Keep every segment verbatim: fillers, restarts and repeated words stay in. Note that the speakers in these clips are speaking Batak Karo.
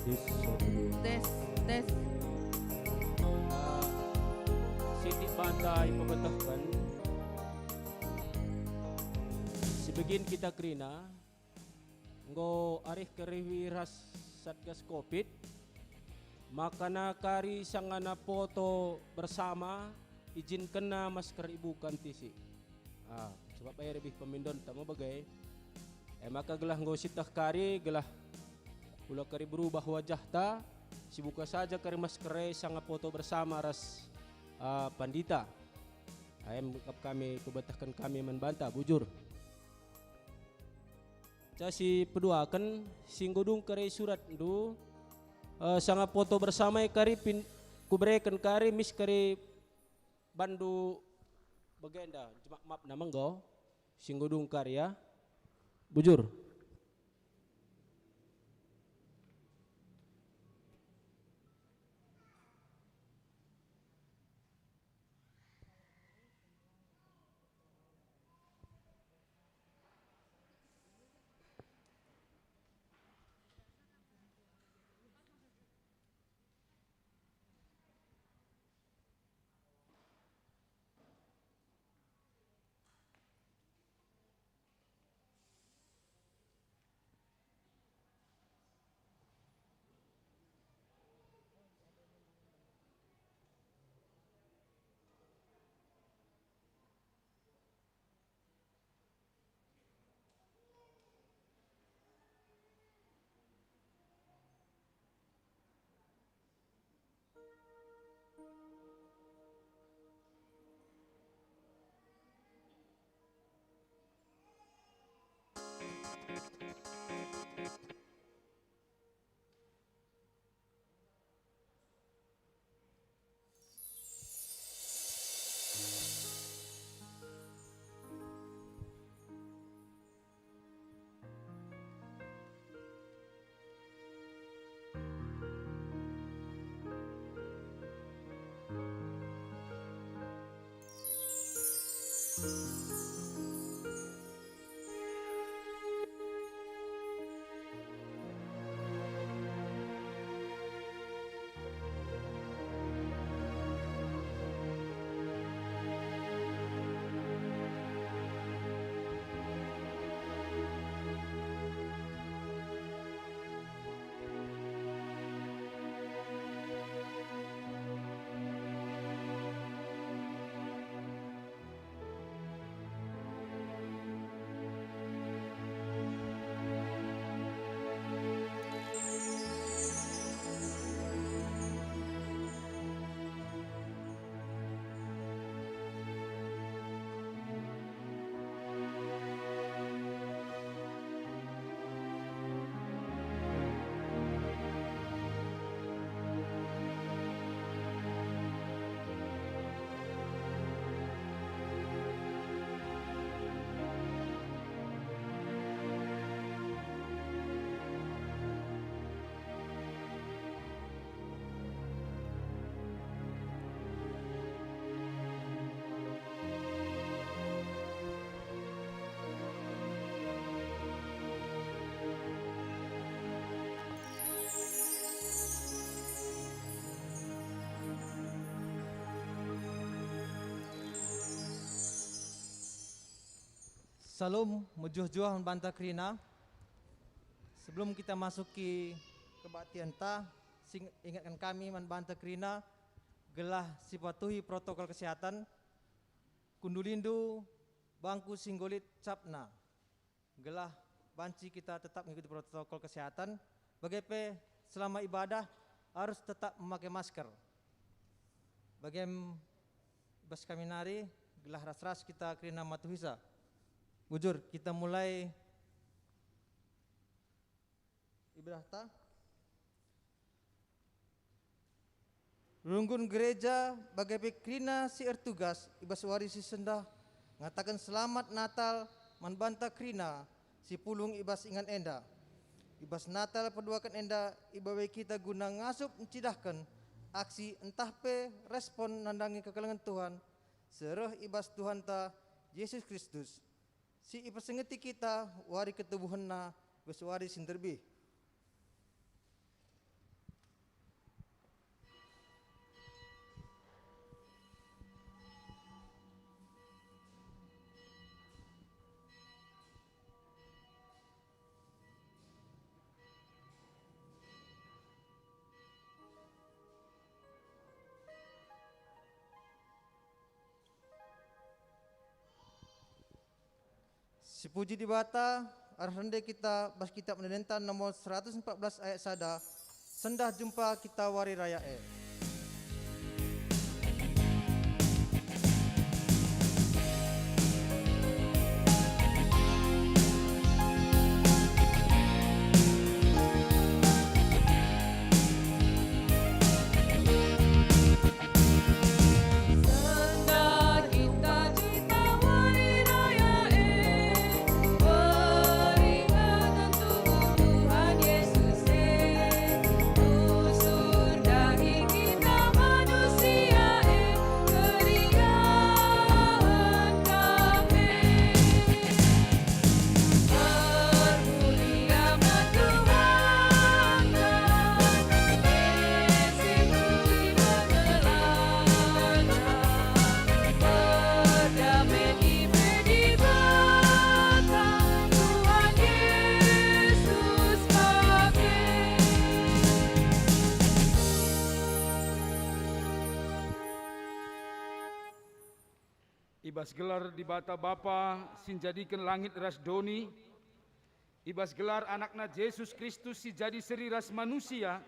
Tes, tes. Ah, sitik banta ipebetehken. Sibegin kita kerina, enggo arih kerihi ras Satgas Covid, makana kari sangana foto bersama, ijinkenna masker ibuka ntisi. Ah, sebab e lebih pemindonta me bage. E maka gelah enggo sieteh kari, gelah ula kari berubah wajahta, sibuka saja kari masker e sanga foto bersama ras, ah, pandita. Em kap kami pebetehken kami man banta, bujur. Ca si peduaken, si enggo dung kari suratndu, eh, sanga foto bersama e kari pin-, kubereken kari mis kari bandu bagenda, jemak map nama enggo, si enggo dung kari ya. Bujur. Salom, mejuah-juah man banta kerina. Sebelum kita masuki kebaktianta, sing-, ingatkan kami man banta kerina, gelah sipatuhi protokol kesehatan, kundulindu bangku si enggo lit capna, gelah banci kita tetap mengikuti protokol kesehatan, bage pe selama ibadah harus tetap memakai masker. Bagem bas kami nari, gelah ras-ras kita kerina matuhisa. Bujur, kita mulai ibadahta. Runggun gereja bage pe kerina si ertugas i bas wari si sendah ngataken selamat Natal man banta kerina si pulung i bas ingan enda. I bas Natal peduaken enda ibabai kita guna ngasup ncidahken aksi ntah pe respon nandangi kekelengen Tuhan, si reh i bas Tuhanta Jesus Kristus, si ipesengeti kita wari ketubuhenNa bas wari si nderbih. Sipuji Dibata, arah rende kita bas Kitap Ende-enden nomor seratus empat belas ayat sada, sendah jumpa kita wari raya e. I bas gelar Dibata Bapa si njadiken langit ras doni, i bas gelar AnakNa Jesus Kristus si jadi seri ras manusia,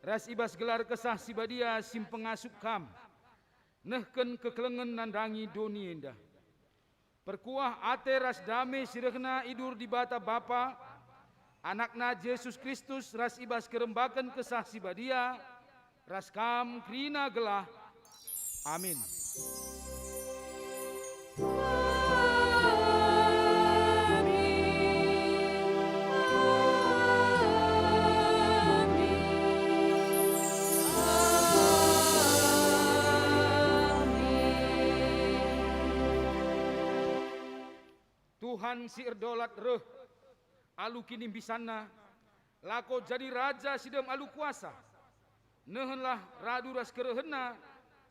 ras i bas gelar Kesah Si Badia si mpengasup kam, nehken kekelengen nandangi doni enda. Perkuah ate ras dame si rehna i dur Dibata Bapa, AnakNa Jesus Kristus ras i bas kerembaken Kesah Si Badia, ras kam kerina gelah. Amin. Tuhan si erdolat reh alu kinimbisanNa, lako jadi raja si dem alu kuasa. Nehenlah radu ras kerehenNa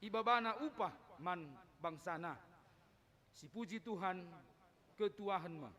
ibabana upah man bangsaNa. Sipuji Tuhan, ketuahen me.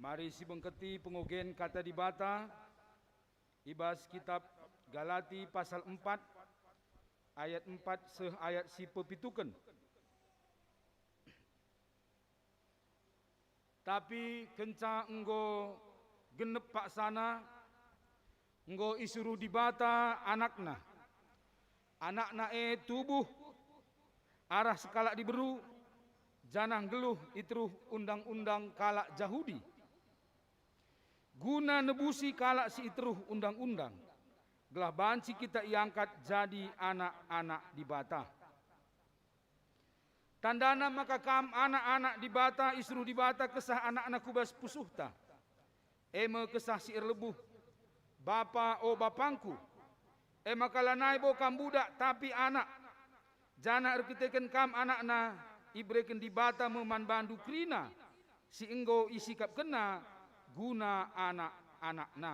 Mari sibengketi pengogen Kata Dibata i bas Kitap Galati pasal empat, ayat empat seh ayat si pepituken. Tapi kenca enggo genep paksana, enggo isuruh Dibata AnakNa. AnakNa e tubuh arah sekalak diberu, janah nggeluh i teruh undang-undang kalak Jahudi, guna nebusi kalak si i teruh undang-undang, gelah banci kita iangkat jadi anak-anak Dibata. Tandana maka kam anak-anak Dibata, isuruh Dibata Kesah AnakNa ku bas pusuhta, e me Kesah si erlebuh. "Bapa, o BapangKu," e maka lanai bo kam budak, tapi anak. Janah erkiteken kam anakna, ibereken Dibata me man bandu kerina si enggo isikapkenNa guna anak-anakNa.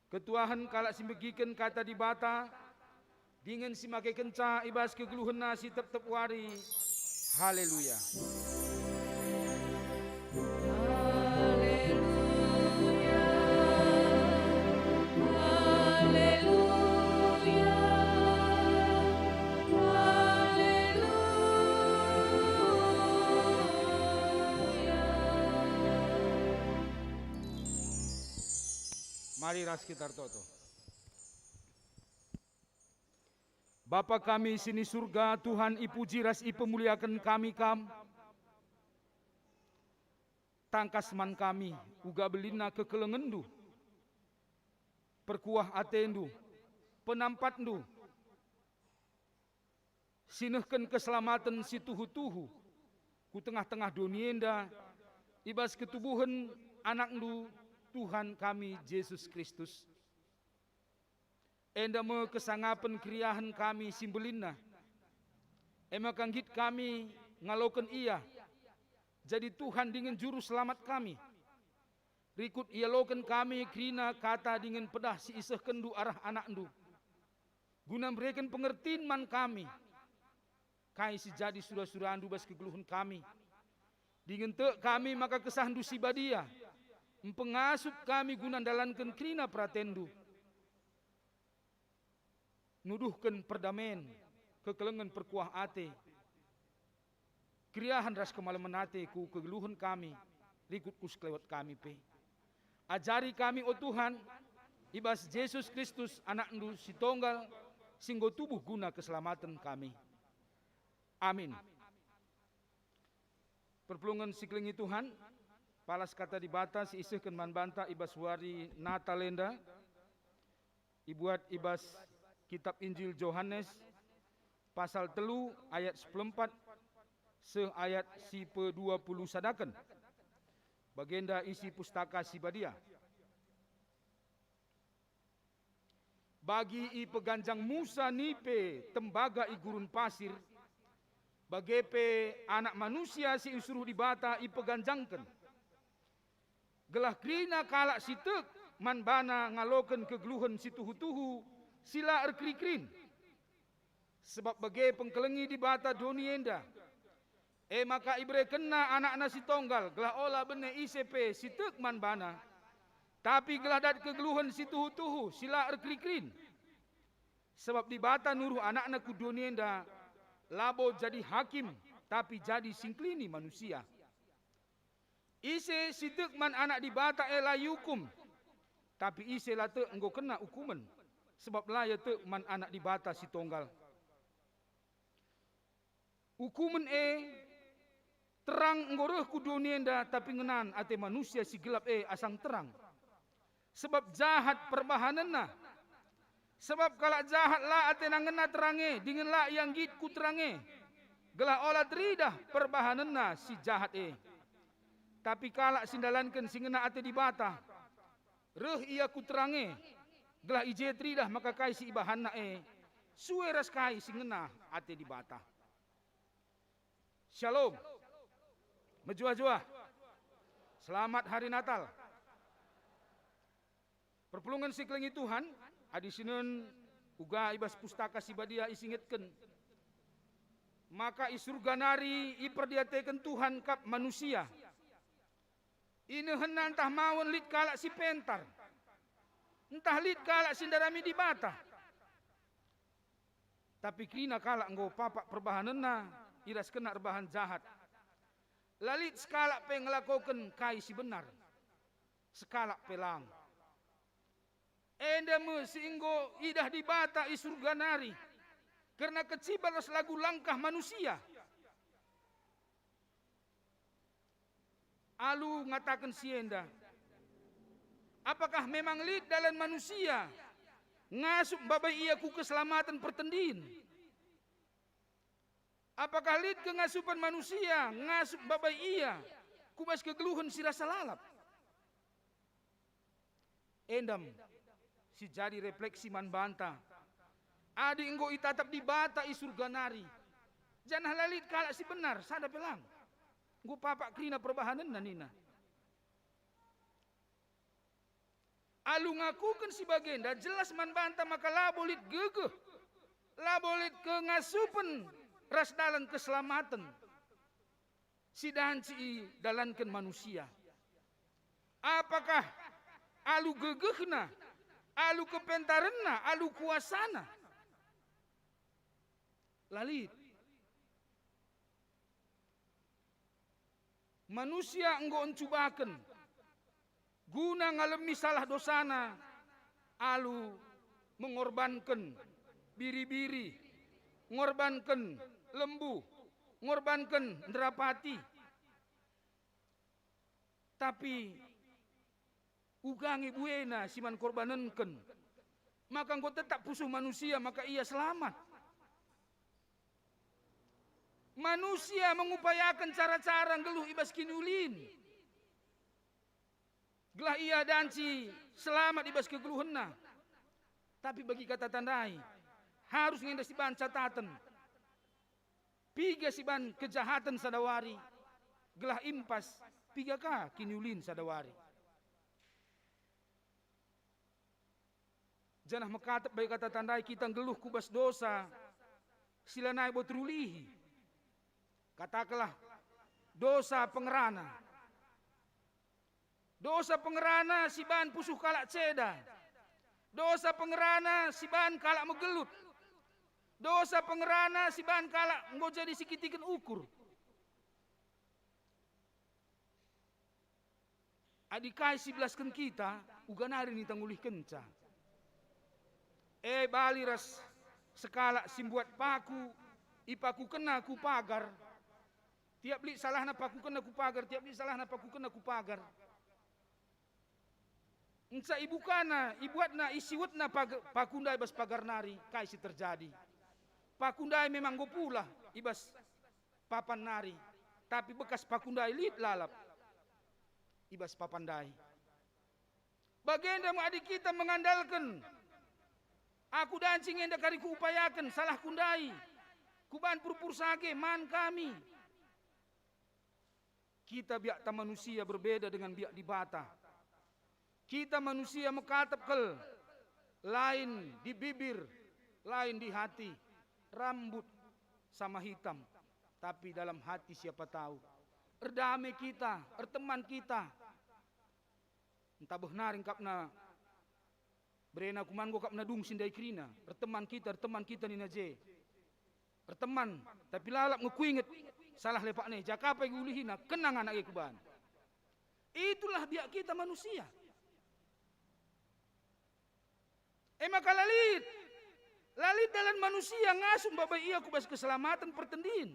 Ketuahen kalak si megiken Kata Dibata, dingen si makekenca i bas kegeluhenna si tep-tep wari. Haleluya! Haleluya, haleluya, haleluya. Mari ras kita ertoto. Bapa kami si ni Surga, Tuhan, ipuji ras ipemuliaken kami Kam. Tangkas man kami uga belinna kekelengenNdu, perkuah ateNdu, penampatNdu, si nehken keselamaten si tuhu-tuhu ku tengah-tengah doni enda, i bas ketubuhen AnakNdu, Tuhan kami Jesus Kristus. Enda me kesangapen keriahen kami si mbelinna. E maka nggit kami ngaloken Ia jadi Tuhan dingen Juru Selamat kami. Rikut ialoken kami kerina kata dingen pedah si isehkenNdu arah AnakNdu, guna mereken pengertin man kami kai si jadi sura-suraNdu bas kegeluhen kami. Dingen tek kami maka KesahNdu si Badia mpengasup kami guna ndalanken kerina peratenNdu, nuduhken perdamen, kekelengen, perkuah ate, keriahen ras kemalemen ate ku kegeluhen kami, rikut ku sekelewet kami pe. Ajari kami, o Tuhan, i bas Jesus Kristus, AnakNdu si Tonggal, si enggo tubuh guna keselamaten kami. Amin. Perpulungen si kelengi Tuhan, palas Kata Dibata si isehken man banta i bas wari Natal enda, ibuat i bas Kitap Injil Johanes, pasal telu ayat sepuluh empat seh ayat si pedua puluh sadaken. Bagenda isi Pustaka Si Badia. Bagi ipeganjang Musa nipe tembaga i gurun pasir, bage pe Anak Manusia si isuruh Dibata ipeganjangken, gelah kerina kalak si tek man baNa ngaloken kegeluhen si tuhu-tuhu si la erkeri-kerin. Sebab bage pengkelengi Dibata doni enda, e maka iberekenNa AnakNa si Tonggal, gelah ola bene ise pe si tek man baNa, tapi gelah dat kegeluhen si tuhu-tuhu si la erkeri-kerin. Sebab Dibata nuruh AnakNa ku doni enda labo jadi hakim, tapi jadi singkelini manusia. Ise si tek man Anak Dibata e la iukum, tapi ise la tek enggo kena ukumen, sebab la ia tek man Anak Dibata si Tonggal. Ukumen e terang enggo reh ku doni enda, tapi ngenan ate manusia si gelap e asang terang. Sebab jahat perbahanenna. Sebab kalak jahat la atena ngena terang e, dingen la ia nggit ku terang e, gelah ola teridah perbahanenna si jahat e. Tapi kalak si ndalanken si ngena ate Dibata, reh ia ku terang e, gelah i je teridah maka kai si ibahanna e sue ras kai si ngena ate Dibata. Shalom. Mejuah-juah. Selamat Hari Natal. Perpulungen si kelengi Tuhan, adi sinen uga i bas Pustaka Si Badia isingetken maka i Surga nari iperdiateken Tuhan kap manusia. Inehenna ntah mawen lit kalak si pentar, ntah lit kalak si ndarami Dibata. Tapi kerina kalak enggo papak perbahanenna, iras kena erbahan jahat. La lit sekalak pe ngelakoken kai si benar, sekalak pe lang. Enda me si enggo idah Dibata i Surga nari kerna kecibar ras lagu langkah manusia. Alu ngataken si enda, apakah memang lit dalan manusia ngasup mbabai ia ku keselamaten pertendin? Apakah lit kengasupen manusia ngasup mbabai ia ku bas kegeluhen si rasa lalap? Endam si jadi refleksi man banta. Adi enggo itatap Dibata i Surga nari, janah la lit kalak si benar sada pe lang, enggo papak kerina perbahanenna nina. Alu ngakuken si bagenda jelas man banta maka labo lit gegeh, labo lit kengasupen ras dalan keselamaten si danci idalanken manusia. Apakah alu gegehna, alu kepentarenna, alu kuasana? La lit. Manusia enggo ncubaken guna ngalemi salah dosana alu mengorbanken biri-biri, ngorbanken lembu, ngorbanken nderapati. Tapi uga nge buena si man korbanenken, maka enggo tetap pusuh manusia maka ia selamat. Manusia mengupayaken cara-cara nggeluh i bas kiniulin, gelah ia danci selamat i bas kegeluhenna. Tapi bagi kata tandai, harus nge enda si bahan cataten. Piga si bahan kejahaten sada wari, gelah impas piga ka kiniulin sada wari. Janah mekatep bagi kata tandai kita nggeluh ku bas dosa si lanai bot terulihi. Katakenlah dosa pengerana. Dosa pengerana si bahan pusuh kalak ceda. Dosa pengerana si bahan kalak megelut. Dosa pengerana si bahan kalak enggo jadi sikitiken ukur. Adi kai si belasken kita, uga nari ninta ngulihkenca. E bali ras sekalak si mbuat paku, ipakukenna ku pagar. Tiap lit salahna pakukenna ku pagar, tiap lit salahna pakukenna ku pagar. Enca ibukana, ibuatna, isiwetna pag-, paku ndai bas pagar nari, kai si terjadi? Paku ndai memang enggo pulah i bas papan nari, tapi bekas paku ndai lit lalap i bas papan ndai. Bagenda me adi kita mengandalken, "Aku danci nge enda kari kuupayaken, salahku ndai, kubahan purpur sage man kami." Kita biakta manusia berbeda dengan biak Dibata. Kita manusia mekatep kal, lain di bibir, lain di hati, rambut sama hitam, tapi dalam hati siapa tahu. Erdame kita, erteman kita. Ntah beh nari ngkapna berena kuman enggo kap nadung si ndai kerina. Erteman kita, erteman kita nina je. Erteman, tapi lalap nge kuinget. Salah lepakna e, ja ka pe ulihina, kena nge anak e kubahan. Itulah biak kita manusia. E maka la lit. La lit dalan manusia ngasup mbabai ia ku bas keselamaten pertendin.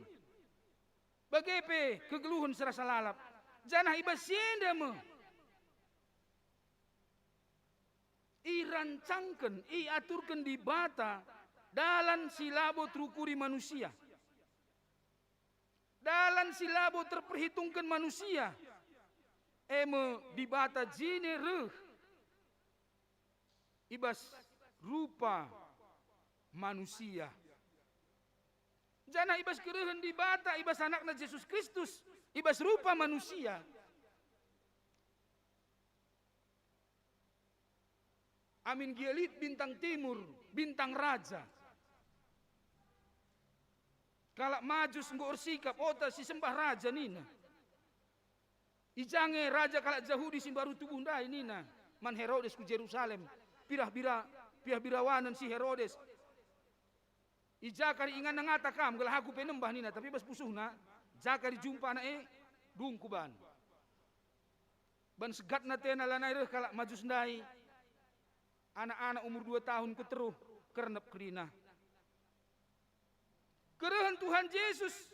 Bage pe kegeluhen serasa lalap. Janah i bas si enda me irancangken, iaturken Dibata dalan si labo terukuri manusia. Dalan si labo terperhitungken manusia, e me Dibata jine reh i bas rupa manusia. Janah i bas kerehen Dibata, i bas AnakNa Jesus Kristus, i bas rupa manusia. Amin gia lit bintang timur, bintang raja. Kalak Majus enggo ersikap, "Ota si sembah raja," nina. I ja nge raja kalak Jahudi si mbaru tubuh ndai nina man Herodes ku Jerusalem, "Pirah-bira, piah birawanen si Herodes. I ja kari inganna ngata kam gelah aku pe nembah," nina, tapi bas pusuhna, "Ja kari jumpa anak e, dung kubahan." Ban segatna atena lanai reh kalak Majus ndai, anak-anak umur dua tahun ku teruh kernep kerina. Kerehen Tuhan Jesus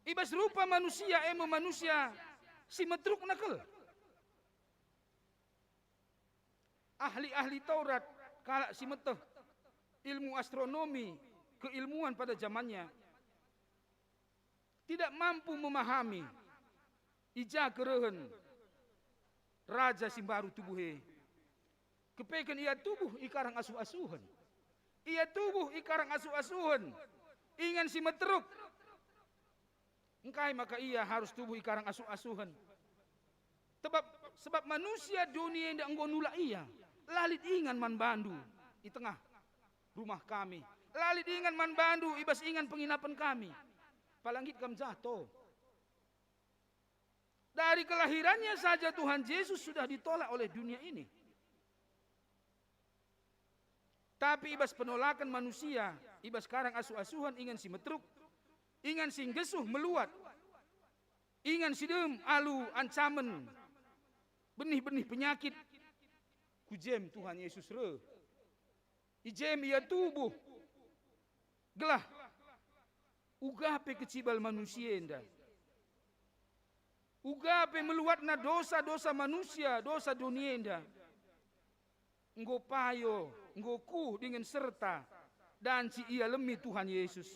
i bas rupa manusia, e me manusia si meterukna kal. Ahli-ahli Taurat, kalak si meteh ilmu astronomi, keilmuan pada zamannya, tidak mampu memahami i ja kerehen raja si mbaru tubuh e. Rupeken ia tubuh i karang asuh-asuhen. Ia tubuh i karang asuh-asuhen, ingan si meteruk. Engkai maka ia harus tubuh i karang asuh-asuhen? Sebab, sebab manusia doni enda enggo nulak ia. La lit ingan man bandu i tengah rumah kami. La lit ingan man bandu i bas ingan penginapen kami. Pala nggit kam jah to. Dari kelahirannya saja Tuhan Yesus sudah ditolak oleh dunia ini. Tapi i bas penolaken manusia, i bas karang asuh-asuhen ingan si meteruk, ingan si nggesuh meluat, ingan si dem alu ancamen benih-benih penyakit, ku jem Tuhan Yesus reh. I jem ia tubuh, gelah uga pe kecibal manusia enda, uga pe meluatna dosa-dosa manusia, dosa doni enda, enggo payo, enggo kuh dingen serta danci ialemi Tuhan Yesus.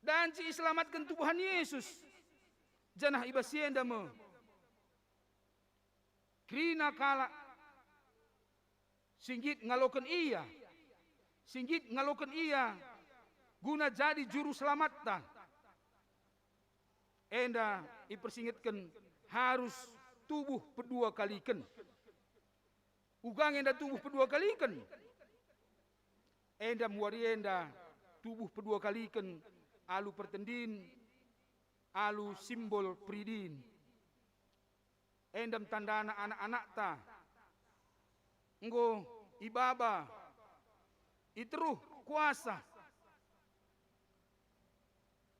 Danci iselamatken Tuhan Yesus, janah i bas si enda me kerina kalak si nggit ngaloken Ia, si nggit ngaloken Ia guna jadi juru selamatta. Enda ipersingetken harus tubuh pedua kaliken. Uga nge enda tubuh pedua kaliken. Enda muari enda tubuh pedua kaliken alu pertendin, alu simbol peridin. Enda me tandana anak-anakta enggo ibaba, iteruh kuasa,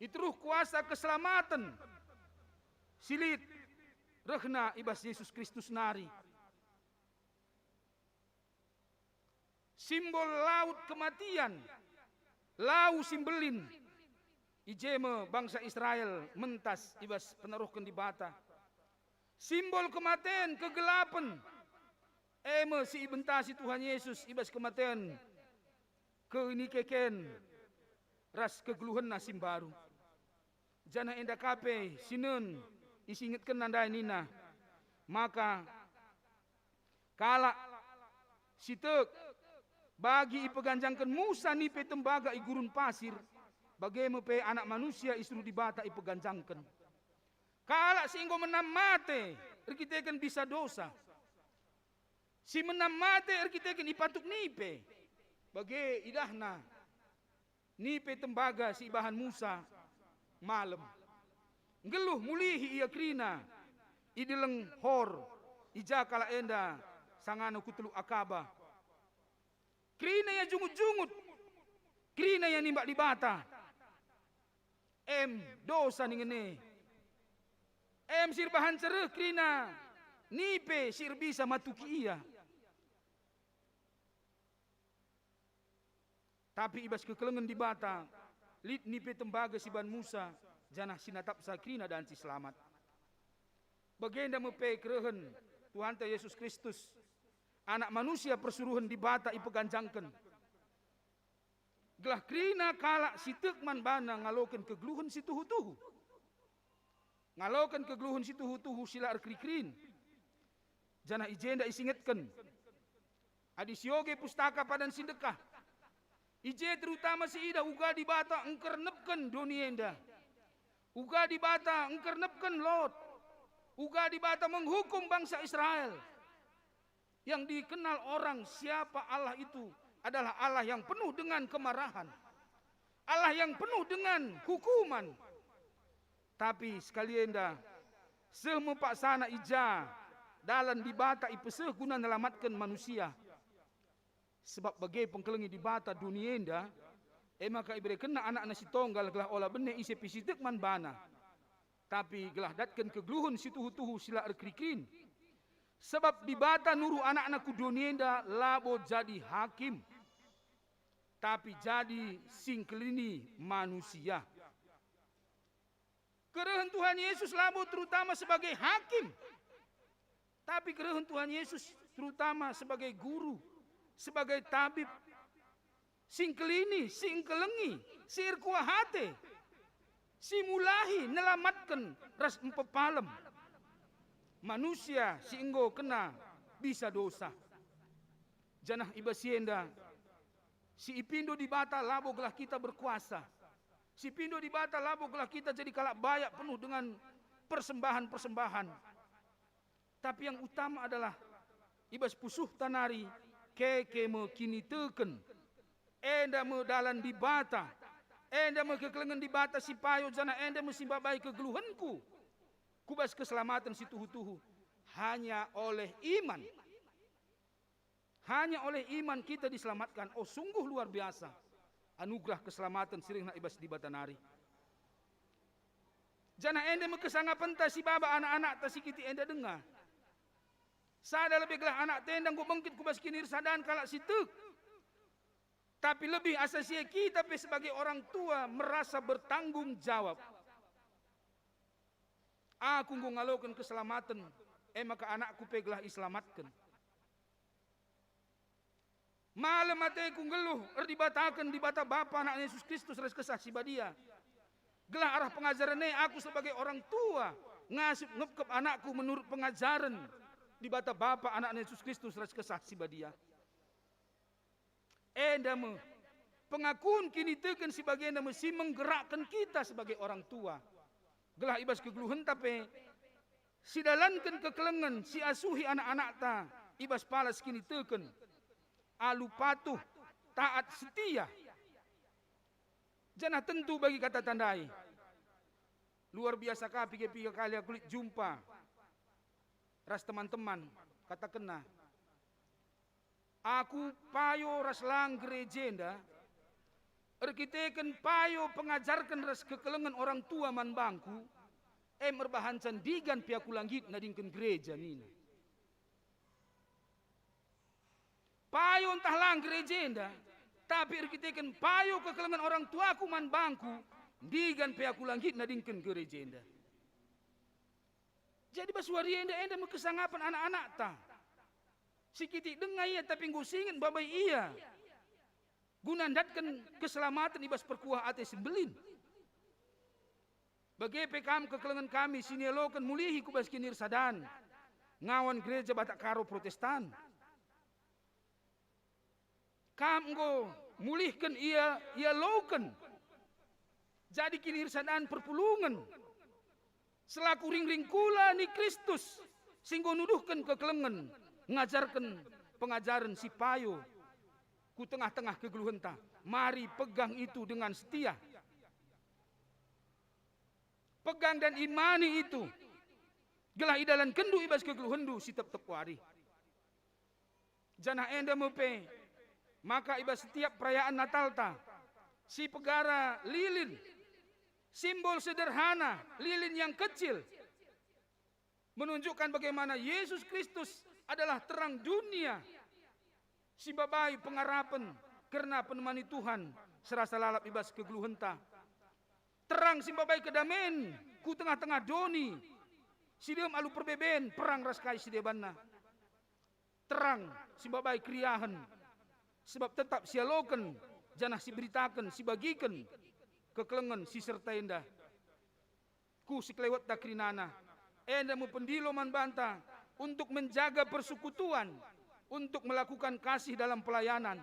iteruh kuasa keselamaten si lit rehna i bas Jesus Kristus nari. Simbol laut kematian, lau si mbelin, i je me bangsa Israel mentas i bas peneruhken Dibata. Simbol kematen, kegelapen, e me si ibentasi Tuhan Yesus i bas kematen, kenikeken, ras kegeluhenNa si mbaru. Janah enda ka pe sinen isingetkenna ndai nina, maka kalak si tek bagi ipeganjangken Musa nipe tembaga i gurun pasir, bage me pe Anak Manusia isuruh Dibata ipeganjangken. Kalak si enggo menam mate erkiteken bisa dosa, si menam mate erkiteken ipatuk nipe, bage idahna nipe tembaga si ibahan Musa malem. Nggeluh mulihi ia kerina i Deleng Hor, i ja kalak enda sangana ku Teluk Akaba. Kerina ia jungut-jungut, kerina ia nimbak Dibata. Em dosa ningen e. Em si erbahanca reh kerina nipe si erbisa matuki ia. Tapi i bas kekelengen Dibata, lit nipe tembaga si ibahan Musa, janah si natapsa kerina dan si selamat. Bagenda me pe kerehen Tuhanta Yesus Kristus, Anak Manusia persuruhen Dibata ipeganjangken, gelah kerina kalak si tek man baNa ngaloken kegeluhen si tuhu-tuhu. Ngaloken kegeluhen si tuhu-tuhu si la erkeri-kerin. Janah i jenda isingetken, adi sioge Pustaka Padan si Ndekah, i je terutama siidah uga Dibata engkernepken doni enda, uga Dibata engkernepken Lot, uga Dibata menghukum bangsa Israel. Yang dikenal orang siapa Allah itu adalah Allah yang penuh dengan kemarahan, Allah yang penuh dengan hukuman. Tapi sekali enda, seh me paksana i ja dalan Dibata ipeseh guna nelamatken manusia. Sebab bage pengkelengi Dibata doni enda, e maka iberekenNa AnakNa si Tonggal gelah ola bene ise pe si tek man baNa, tapi gelah datken kegeluhen si tuhu-tuhu si la erkeri-kerin. Sabap Dibata nuruh AnakNa ku doni enda labo jadi hakim, tapi jadi singkelini manusia. Kerehen Tuhan Yesus labo terutama sebagai hakim, tapi kerehen Tuhan Yesus terutama sebagai guru, sebagai tabib, singkelini, si engkelengi, si erkuah ate, si mulahi, nelamatken, ras mpepalem. manusia si enggo kena bisa dosa. Janah i bas si enda, si ipindo Dibata labo gelah kita berkuasa. Si ipindo Dibata labo gelah kita jadi kalak bayak penuh dengan persembahan-persembahan. Tapi yang utama adalah i bas pusuhta nari keke me kiniteken. Enda me dalan Dibata. Enda me kekelengen Dibata si payo, janah enda me si mbabai kegeluhenku ku bas keselamaten si tuhu-tuhu. Hanya oleh iman. Hanya oleh iman kita diselamatkan. Oh, sungguh luar biasa anugerah keselamaten si rehna i bas Dibata nari. Janah enda me kesangapenta si baba anak-anakta si kitik enda denga. Sada lebe gelah anakta enda enggo bengket ku bas kinirsadan kalak si tek. Tapi lebih asa si e kita pe sebagai orang tua merasa bertanggung jawab. Aku enggo ngaloken keselamaten, e maka anakku pe gelah iselamatken. Malem ateku nggeluh erdibataken Dibata Bapa, Anak Yesus Kristus ras Kesah Si Badia. Gelah arah pengajaren e aku sebagai orang tua ngasup ngepkep anakku menurut pengajaren Dibata Bapa, Anak Yesus Kristus ras Kesah Si Badia. Enda me, pengakun kiniteken si bagenda me si menggerakken kita sebagai orang tua. Gelah i bas kegeluhenta pe, sidalanken kekelengen si asuhi anak-anakta i bas palas kiniteken, alu patuh, taat, setia. Janah tentu bagi kata tandai. Luar biasa ka piga-piga kali aku lit jumpa ras teman-teman, katakenna, "Aku payo ras lang gereja enda, erkiteken payo pengajarken ras kekelengen orang tua man bangku, em erbahanca ndigan pe aku la nggit nadingken gereja," nina. Payo ntah lang gereja enda, tapi erkiteken payo kekelengen orang tuaku man bangku, ndigan pe aku la nggit nadingken gereja enda. Jadi bas wari enda, enda me kesangapen anak-anakta. Si kitik denga ia, tapi enggo singet mbabai ia guna ndatken keselamaten i bas perkuah ate si mbelin. Bage pe kam kekelengen kami si nialoken mulihi ku bas kinirsadan ngawan Gereja Batak Karo Protestan. Kam enggo mulihken ia, ialoken jadi kinirsadan perpulungen selaku ringring kula ni Kristus si enggo nuduhken kekelengen ngajarken pengajaren si payo ku tengah-tengah kegeluhenta. Mari pegang itu dengan setia. Pegang dan imani itu, gelah idalankenndu i bas kegeluhenndu si tep-tep wari. Janah enda me pe, maka i bas setiap perayaan Natalta, si pegara lilin, simbol sederhana, lilin yang kecil, menunjukkan bagaimana Yesus Kristus adalah terang dunia, si mbabai pengarapen kerna penemani Tuhan serasa lalap i bas kegeluhenta. Terang si mbabai kedamen ku tengah-tengah doni, si dem alu perbeben perang ras kai si debanna. Terang si mbabai keriahen, sebab tetap sialoken janah siberitaken, sibagiken kekelengen si serta enda. Ku si kelewetta kerinana, enda me pendilo man banta untuk menjaga persekutuan, untuk melakukan kasih dalam pelayanan,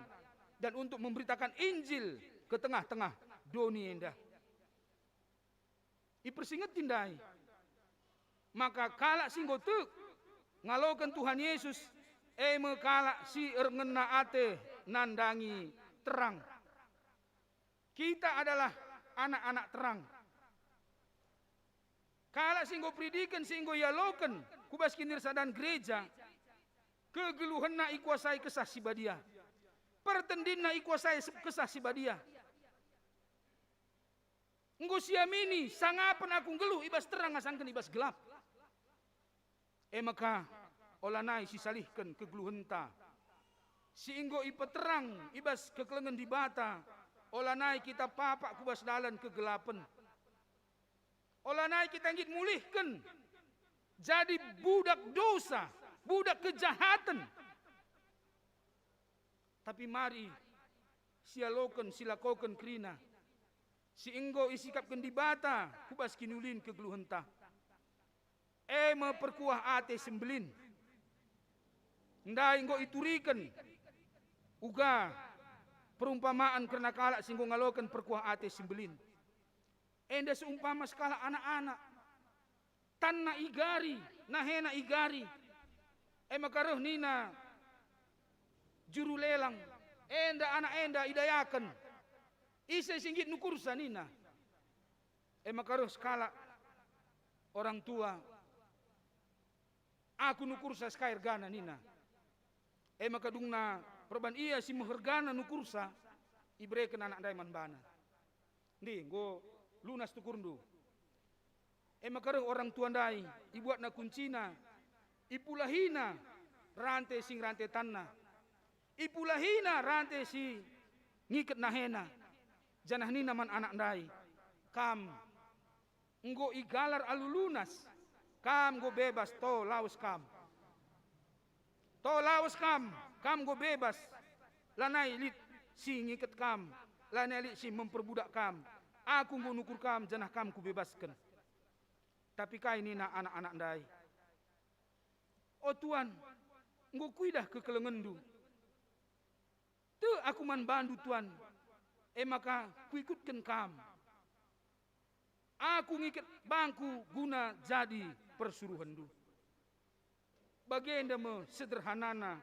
dan untuk memberitakan Injil ke tengah-tengah doni enda. Ipersingeti ndai maka kalak si enggo tek ngaloken Tuhan Yesus, e me kalak si erngena ate nandangi terang. Kita adalah anak-anak terang. Kalak si enggo peridiken, si enggo ialoken ku bas kinirsadan gereja, kegeluhenna ikuasai Kesah Si Badia. Pertendinna ikuasai se-, Kesah Si Badia. Enggo siamini, sangapen aku nggeluh i bas terang asangken i bas gelap. E maka, olanai sisalihken kegeluhenta si enggo ipeterang i bas kekelengen Dibata, olanai kita papak ku bas dalan kegelapen. Olanai kita nggit mulihken jadi budak dosa, budak kejahaten. Tapi mari sialoken, silakoken kerina si enggo isikapken Dibata ku bas kiniulin kegeluhenta. E me perkuah ate si mbelin. Ndai enggo ituriken uga perumpamaan kerna kalak si enggo ngaloken perkuah ate si mbelin. Enda seumpama sekalak anak-anak, tanna igari, nahena igari. E maka reh nina juru lelang, "Enda anak enda idayaken. Ise si nggit nukursa?" nina. E maka reh sekalak orang tua, "Aku nukursa sekai ergana," nina. E maka dungna perban ia si mehergana nukursa, ibereken anak ndai man bana. Ndi, enggo lunas tukurndu. E maka reh orang tua ndai, ibuatna kuncina, ipulahina rante si ngerante tanna, ipulahina rante si ngiket nahena, janah nina man anak ndai, "Kam enggo igalar alu lunas, kam enggo bebas, to lawes kam. To lawes kam, kam enggo bebas. Lanai lit si ngiket kam, lanai lit si memperbudak kam. Aku enggo nukur kam janah kam kubebasken." Tapi kai nina anak-anak ndai? "O Tuan, enggo kuidah kekelengenndu. Tek aku man bandu, Tuan, e maka kuikutken kam. Aku ngiket bangku guna jadi persuruhenndu." Bagenda me sederhanana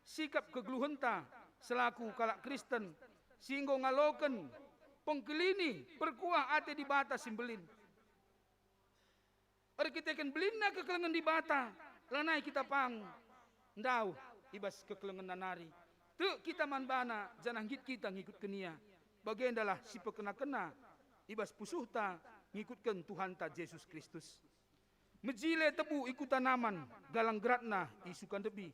sikap kegeluhenta selaku kalak Kristen si enggo ngaloken pengkelini perkuah ate Dibata si mbelin. Erkiteken belinna kekelengen Dibata, lanai kita pang ndauh i bas kekelengenna nari. Tek kita man baNa, janah nggit kita ngikutken Ia. Bagendalah si pekena-kena i bas pusuhta ngikutken Tuhanta Jesus Kristus. Mejile tebu i kuta Naman, galang geratna i Sukandebi.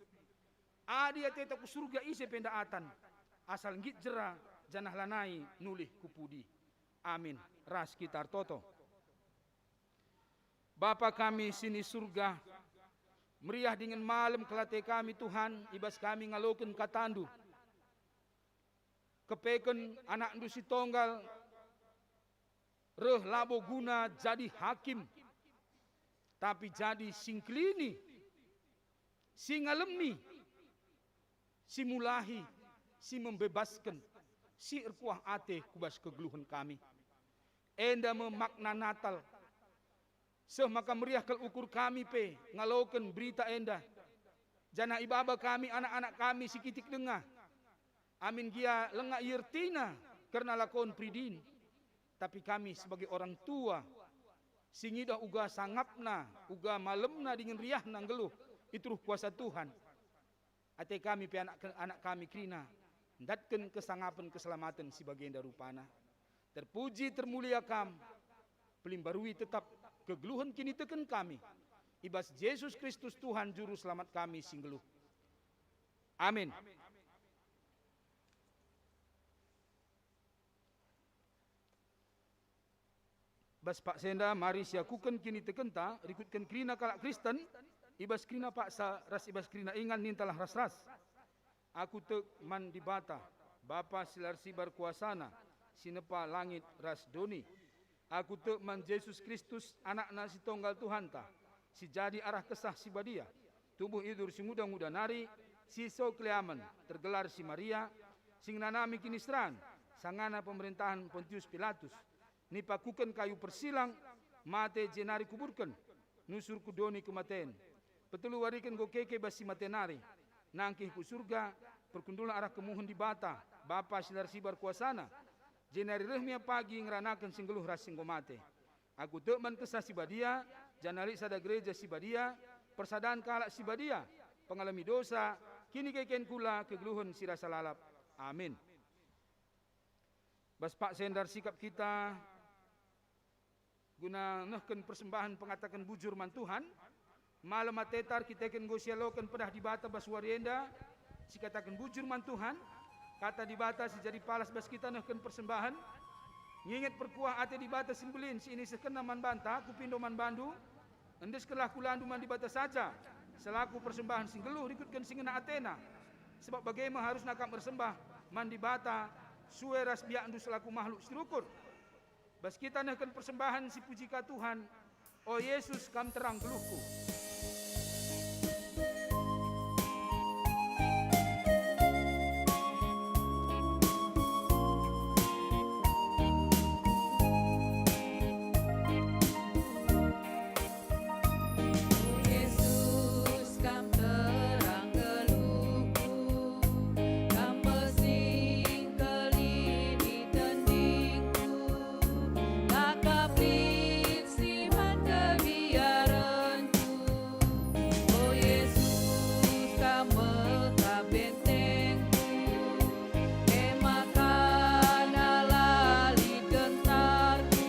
Adi ateta ku Surga ise pe ndaatan, asal nggit jera janah lanai nulih ku pudi. Amin. Ras kita ertoto. Bapa kami si ni Surga, meriah dingen malem kal ate kami, Tuhan, i bas kami ngaloken kataNdu. Kepeken AnakNdu si Tonggal reh labo guna jadi hakim, tapi jadi si ngkelini, si ngalemi, si mulahi, si membebasken, si erkuah ate ku bas kegeluhen kami. Enda me makna Natal. Seh maka meriah kal ukur kami pe ngaloken berita enda, janah ibaba kami anak-anak kami si kitik denga. Amin gia langa iertina kerna lakon peridin, tapi kami sebagai orang tua si ngidah uga sangapna, uga malemna dingen riahna nggeluh i teruh kuasa Tuhan. Ate kami pe anak, anak kami kerina ndatken kesangapen keselamaten si bagenda rupana. Terpuji termulia Kam, pelimbarui tetap kegeluhen kiniteken kami, i bas Jesus Kristus Tuhan Juru Selamat kami si nggeluh. Amin. Bas paksa enda mari siakuken kinitekenta rikutken kerina kalak Kristen, i bas kerina paksa ras i bas kerina ingan nintalah ras-ras. Aku tek man Dibata, Bapa si la ersibar kuasaNa, si nepa langit ras doni. Aku tek man Jesus Kristus, AnakNa si Tonggal Tuhanta, si jadi arah Kesah Si Badia, tubuh idur si nguda-nguda nari, si so keliamen, tergelar si Maria, si ngenanami kiniseran, sangana pemerentahen Pontius Pilatus, nipakuken kayu persilang, mate jenari kuburken, nusur ku doni kematen. Petelu wariken enggo keke bas si mate nari, nangkih ku Surga, perkundulna arah kemuhen Dibata, Bapa si la ersibar kuasaNa, jenari reh me ia pagi ngeranaken si nggeluh ras si enggo mate. Aku tek man Kesah Si Badia, janah lit sada Gereja Si Badia, persadan kalak si badia, pengalemi dosa, kinikeken kula, kegeluhen si rasa lalap. Amin. Bas paksa enda ersikap kita guna nehken persembahen pengataken bujur man Tuhan. Malem ateta erkiteken enggo sialoken pedah Dibata bas wari enda, sikataken bujur man Tuhan. Kata Dibata si jadi palas bas kita nehken persembahen. Nginget perkuah ate Dibata si mbelin si inisehkenNa man banta, kupindo man bandu, endeskenlah kulandu man Dibata saja, selaku persembahen si nggeluh rikutken si ngena ateNa. Sebab bage me harusna kam ersembah man Dibata sue ras biakndu selaku mahluk si rukur. Bas kita nehken persembahen si puji ka Tuhan, O Yesus, Kam terang geluhku. O Yesus, Kam terang geluhku, Kam besi engkelini tendingku, la kap lit si man kebiarenku. O Yesus, Kam me kap bentengku, e maka la lit gentarku,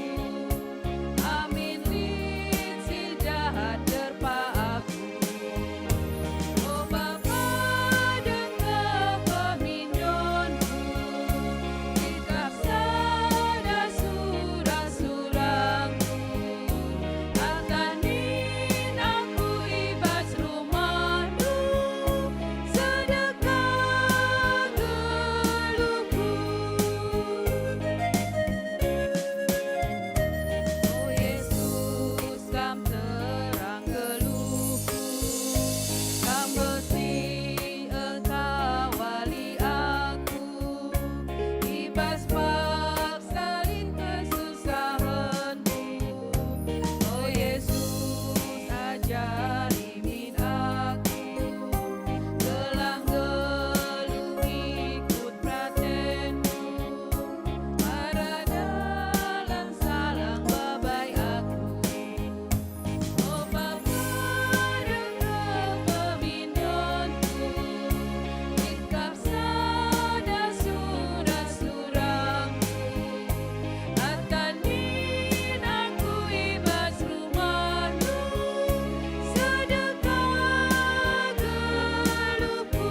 amin lit si jahat derpa aku. O Bapa, denga pemindonku, lit kap sada sura-surangku, akan nin aku i bas rumahNdu, sedekah geluhku. O Yesus, Kam terang geluhku, Kam besi engkawali aku, i bas paksa lit kesusahenku. O Yesus, ajari min aku, gelah nggeluh ikut peratenNdu, arah dalan salang babai aku. O Bapa, denga pemindonku, lit kap sada sura-surangku, akan nin aku i bas rumahNdu, sedekah geluhku.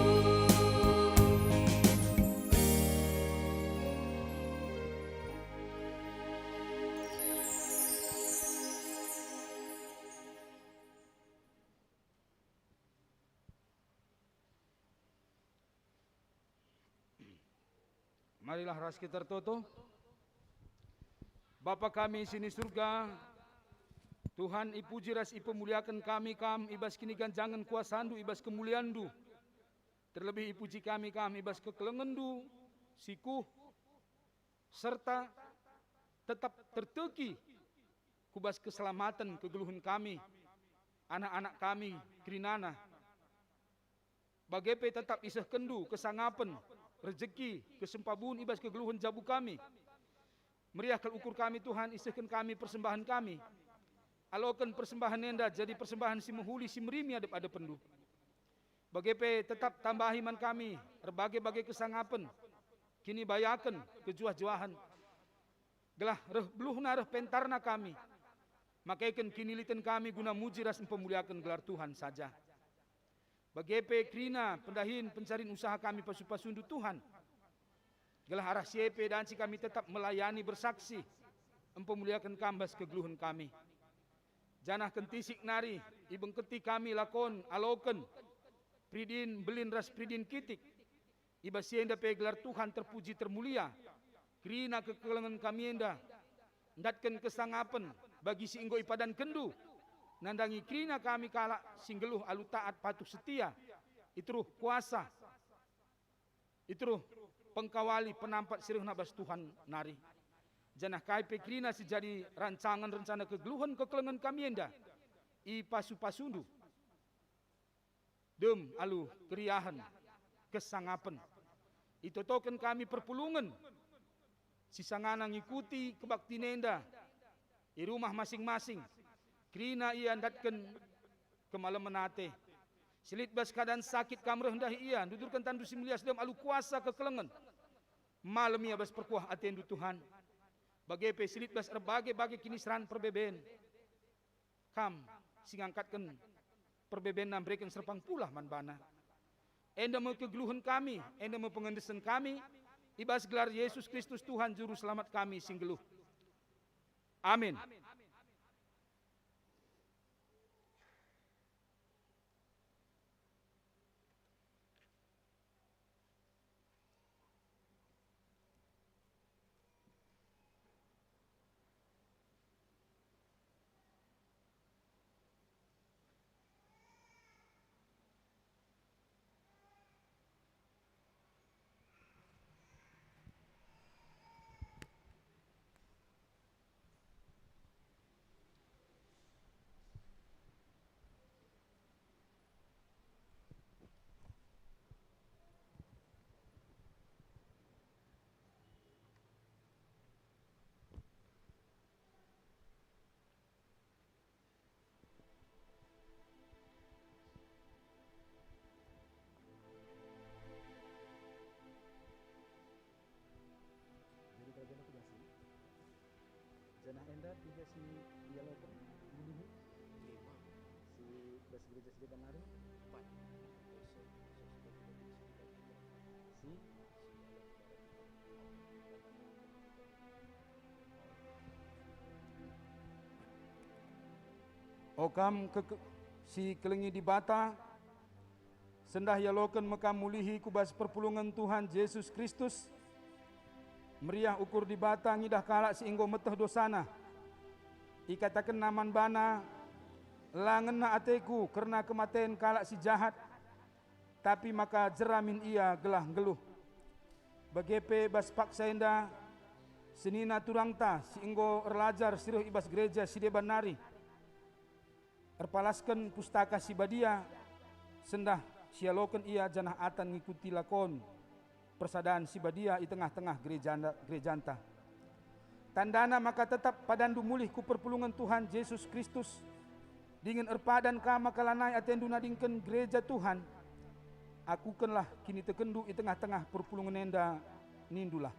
Marilah ras kita ertoto. Bapa kami si ni Surga, Tuhan, ipuji ras ipemuliaken kami Kam i bas kiniganjangen kuasaNdu, i bas kemulianNdu. Terlebih ipuji kami Kam i bas kekelengenNdu si kuh, serta tetap terteki ku bas keselamaten kegeluhen kami, anak-anak kami kerinana. Bage pe tetap isehkenNdu kesangapen, rejeki, kesempabun i bas kegeluhen jabu kami. Meriah kal ukur kami, Tuhan, isehken kami persembahen kami. Aloken persembahen enda jadi persembahen si mehuli, si merimi adep-adepenNdu. Bage pe tetap tambahi man kami erbage-bage kesangapen, kinibayaken, kejuah-juahen, gelah reh beluhna, reh pentarna kami, makeken kiniliten kami guna muji ras mpemuliaken gelar Tuhan saja. Bage pe kerina pendahin pencarin usaha kami pasu-pasuNdu, Tuhan, gelah arah si e pe danci kami tetap melayani, bersaksi, mpemuliaken Kam bas kegeluhen kami. Janah kentisik nari ibengketi kami lakon, aloken, peridin mbelin ras peridin kitik. I bas si enda pe gelar Tuhan terpuji termulia. Kerina kekelengen kami enda ndatken kesangapen bagi si enggo ipadankenNdu. Nandangi kerina kami kalak si nggeluh alu taat patuh setia, i teruh kuasa, i teruh pengkawali penampat si rehna bas Tuhan nari. Janah kai pe kerina si jadi rancangen rencana kegeluhen kekelengen kami enda, ipasu-pasuNdu. Dem alu keriahen, kesangapen, itotoken kami perpulungen si sangana ngikuti kebaktin enda i rumah masing-masing. Kerina ia ndatken kemalemen ate. Si lit bas keadan sakit Kam reh ndahi ia, ndudurken tanNdu si melias dem alu kuasa kekelengen. Malem ia bas perkuah ateNdu, Tuhan. Bage pe si lit bas erbage-bage kiniseran perbeben. Kam si ngangkatken perbebenna mereken serpang pulah man bana. Enda me kegeluhen kami, enda me pengendesen kami, i bas gelar Yesus Kristus Tuhan Juru Selamat kami si nggeluh. Amin. Nah, enda piga si ialoken mulihi? Lima. Si bas gereja si deban nari? Empat. Dosa, dosa sudah kita beri, sudah kita. Si? Si ialoken. O kam ke, ke, si kelengi Dibata, sendah ialoken me kam mulihi ku bas perpulungen Tuhan Jesus Kristus. Meriah ukur Dibata ngidah kalak si enggo meteh dosana. IkatakenNa man bana, "La ngena ateKu kerna kematen kalak si jahat, tapi maka jera min ia gelah nggeluh." Bage pe bas paksa enda, senina turangta si enggo erlajar si reh i bas gereja si deban nari. Erpalasken Pustaka Si Badia, sendah sialoken ia janah atan ngikuti lakon persadan si badia i tengah-tengah gerejana-, gerejanta. Tandana maka tetap padanndu mulih ku perpulungen Tuhan Jesus Kristus, dingen erpadan kam maka lanai atendu nadingken gereja Tuhan. Akukenlah kinitekenndu i tengah-tengah perpulungen enda, nindulah.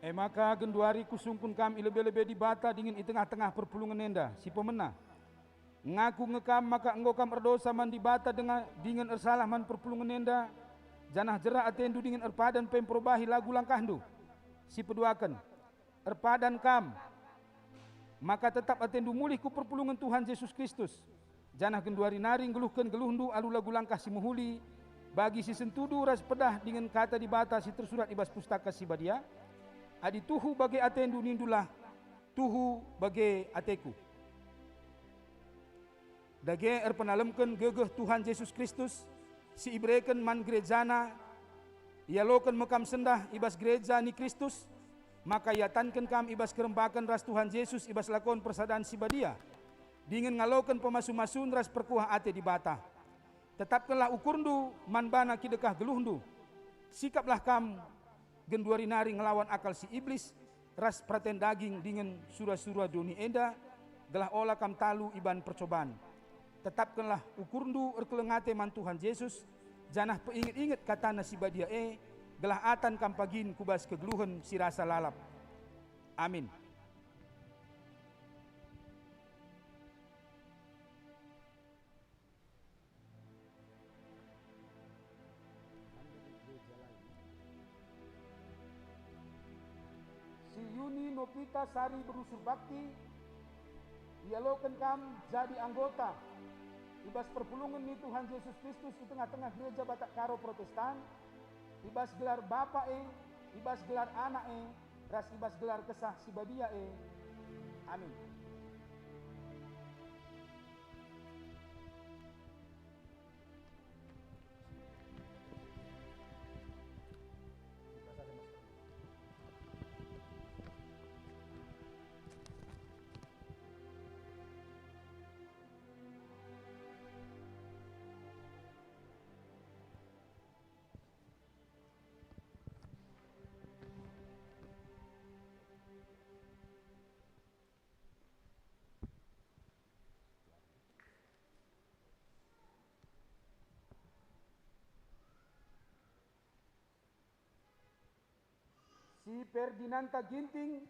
E maka genduari kusungkun kam i lebe-lebe Dibata dingen i tengah-tengah perpulungen enda si pemena. Ngaku nge kam maka enggo kam erdosa man Dibata denga-, dingen ersalah man perpulungen enda, janah jera atendu dingen erpadan pe mperubahi lagu langkahndu. Si peduaken, erpadan kam maka tetap atendu mulih ku perpulungen Tuhan Jesus Kristus, janah genduari nari nggeluhken geluhndu alu lagu langkah si mehuli, bagi si sentudu ras pedah dingen Kata Dibata si tersurat i bas Pustaka Si Badia. Adi tuhu bage atendu, nindulah, "Tuhu bage ateku." Dage erpenalemken gegeh Tuhan Jesus Kristus si ibereken man gerejana, ialoken me kam sendah i bas gereja ni Kristus, maka iatanken kam i bas kerembaken ras Tuhan Jesus i bas lakon persadan si badia, dingen ngaloken pemasu-masun ras perkuah ate Dibata. Tetapkenlah ukurndu man bana kidekah geluhndu. Sikaplah kam genduari nari ngelawan akal si Iblis ras peraten daging dingen sura-sura doni enda, gelah ola kam talu i ban percoban. Tetapkenlah ukurndu erkeleng ate man Tuhan Jesus, janah peinget-inget kataNa si badia e, gelah atan kam pagin ku bas kegeluhen si rasa lalap. Amin. Si Yuni Nopita Sari Berusur Bakti, ialoken kam jadi anggota i bas perpulungen ni Tuhan Jesus Kristus i tengah-tengah Gereja Batak Karo Protestan, i bas gelar Bapa e, i bas gelar Anak e, ras i bas gelar Kesah Si Badia e. Amin. Si Ferdinanda Ginting,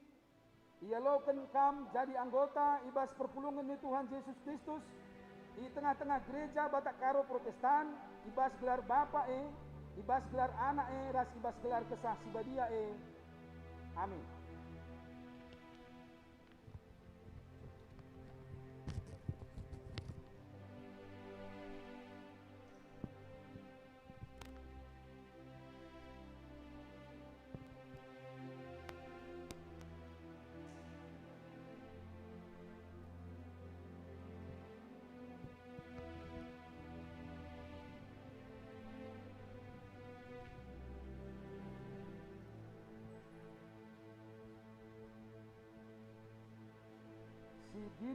ialoken kam jadi anggota i bas perpulungen ni Tuhan Jesus Kristus i tengah-tengah Gereja Batak Karo Protestan, i bas gelar Bapa e, i bas gelar Anak e, ras i bas gelar Kesah Si Badia e.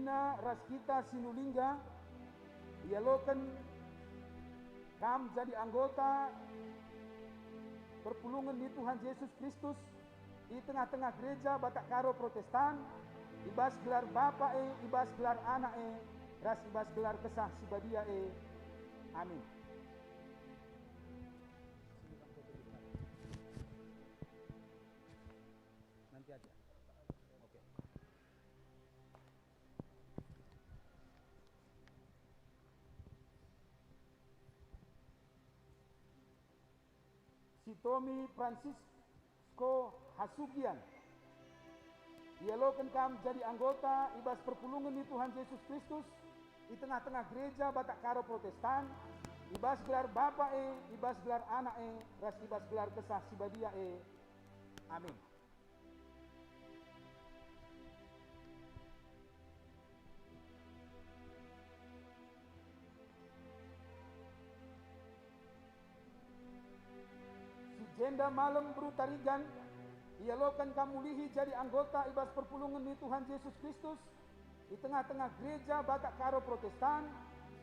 Ras kita si nulingga, ialoken kam jadi anggota perpulungen ni Tuhan Jesus Kristus i tengah-tengah gereja Batak Karo Protestan, i bas gelar Bapa e, i bas gelar Anak e, ras i bas gelar Kesah Si Badia e. Amin. Nanti aja. Oke. Si Tommy Francisco Hasugian. Ialoken kam jadi anggota i bas perpulungen ni Tuhan Jesus Kristus i tengah-tengah gereja Batak Karo Protestan, i bas gelar Bapa e, i bas gelar Anak e, ras i bas gelar Kesah Si Badia e. Amin. Si Jenda Malem Beru Tarigan, ialoken kam mulihi jadi anggota i bas perpulungen ni Tuhan Jesus Kristus i tengah-tengah gereja Batak Karo Protestan,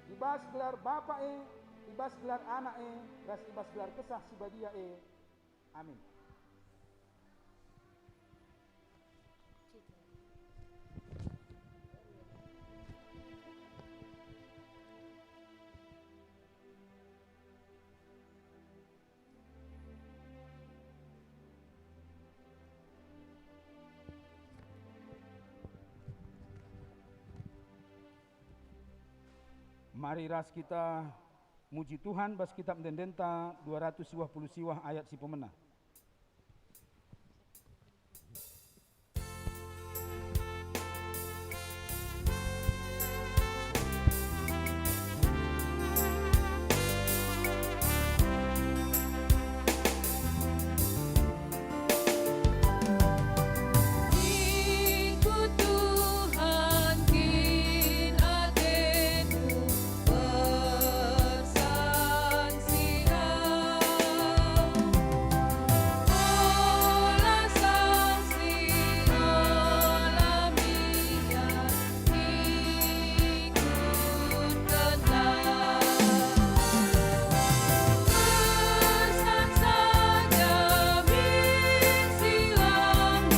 i bas gelar Bapa e, i bas gelar Anak e, ras i bas gelar Kesah Si Badia e. Amin. Mari ras kita muji Tuhan bas Kitap Ende-endenta dua ratus siwah puluh siwah ayat si pemena. Ikut Tuhan kin atendu. Persaksian, ola saksi, ola mian, ikutkenlah. Bersaksian si landu.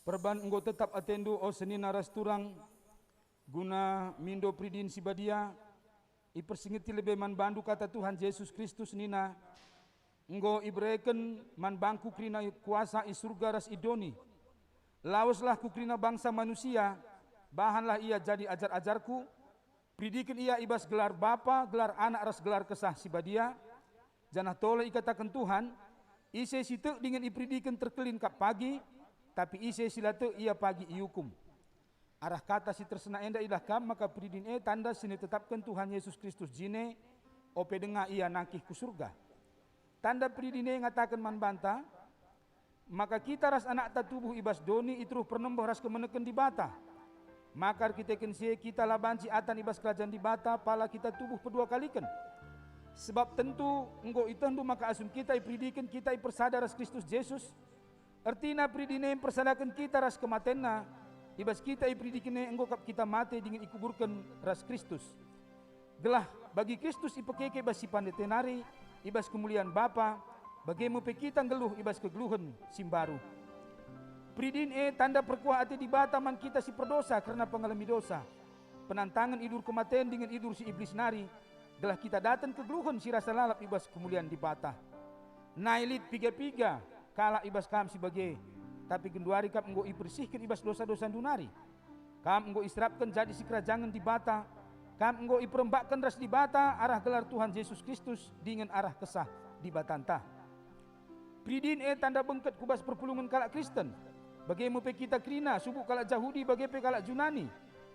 Perban enggo tetap atendu, o senina ras turang, guna mindo Peridin si Badia, ipersingeti lebe man bandu kata Tuhan Jesus Kristus nina, "Enggo ibereken man bangku kerina kuasa i Surga ras i doni. Laweslah ku kerina bangsa manusia, bahanlah ia jadi ajar-ajarku, peridiken ia i bas gelar Bapa, gelar Anak ras gelar Kesah Si Badia." Janah tole ikataken Tuhan, "Ise si tek dingen iperidiken terkelin kap pagi, tapi ise si la tek ia pagi iukum." Arah kata si tersena enda idah kam maka Peridin e tanda si nitetapken Tuhan Jesus Kristus jine, ope denga ia nangkih ku Surga. Tanda Peridin e ngataken man banta, maka kita ras anakta tubuh i bas doni i teruh pernembeh ras kemeneken Dibata. Maka erkiteken si e kita la banci atan i bas kerajan Dibata pala kita tubuh pedua kaliken. Sebab tentu enggo itehndu maka asum kita iperidiken, kita ipersada ras Kristus Jesus. Ertina Peridin e mpersadaken kita ras kematenNa, i bas kita iperidiken e enggo kap kita mate dingen ikuburken ras Kristus. Gelah bagi Kristus ipekeke bas si pandete nari, i bas kemulian Bapa, bage me pe kita nggeluh i bas kegeluhen si mbaru. Peridin e tanda perkuah ate Dibata man kita si perdosa kerna pengalemi dosa, penantangen idur kematen dingen idur si Iblis nari, gelah kita daten kegeluhen si rasa lalap i bas kemulian Dibata. Nai lit piga-piga kalak i bas kam si bage, tapi genduari kam enggo ibersihken i bas dosa-dosandu nari. Kam enggo iserapken jadi sikerajangen Dibata, kam enggo iperembakken ras Dibata arah gelar Tuhan Jesus Kristus dingen arah Kesah Dibatanta. Peridin e tanda bengket ku bas perpulungen kalak Kristen, bage me pe kita kerina, subuk kalak Jahudi bage pe kalak Junani,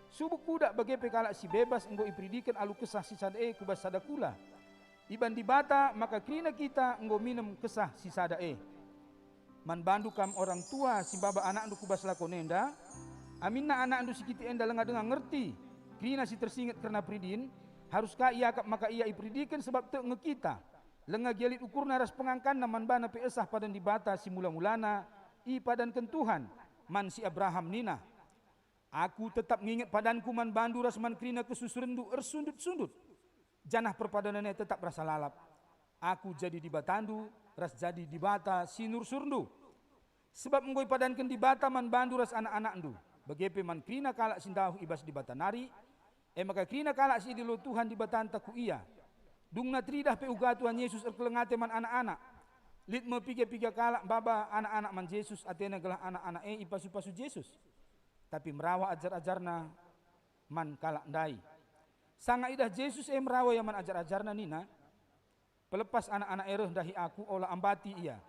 subuk kudak bage pe kalak si bebas enggo iperidiken alu Kesah si sada e ku bas sada kula. Iban Dibata maka kerina kita enggo minem Kesah si sada e. Man bandu kam orang tua si maba anakndu ku bas lakon enda, aminna anakndu si kitik enda langa denga ngerti kerina si tersinget kerna peridin, harus ka iakap maka ia iperidiken, sebab tek nge kita, langa gia lit ukurna ras pengangkanna man bana pe esah padan Dibata si mula-mulana ipadanken Tuhan man si Abraham nina, "Aku tetap nginget padanku man bandu ras man kerina kesusurenndu ersundut-sundut, janah perpadanen e tetap rasa lalap. Aku jadi Dibatandu ras jadi Dibata si nursurndu. Sebab enggo ipadanken Dibata man bandu ras anak-anakndu, bage pe man kerina kalak si ndauh i bas Dibata nari, e maka kerina kalak si idilo Tuhan Dibatanta ku ia. Dungna teridah pe uga Tuhan Yesus erkeleng ate man anak-anak. Lit me piga-piga kalak maba anak-anak man Jesus, atena gelah anak-anak e ipasu-pasu Jesus. Tapi merawa ajar-ajarNa man kalak ndai. Sanga idah Jesus e merawa ia man ajar-ajarNa nina, 'Pelepas anak-anak e reh ndahi Aku, ola ambati ia.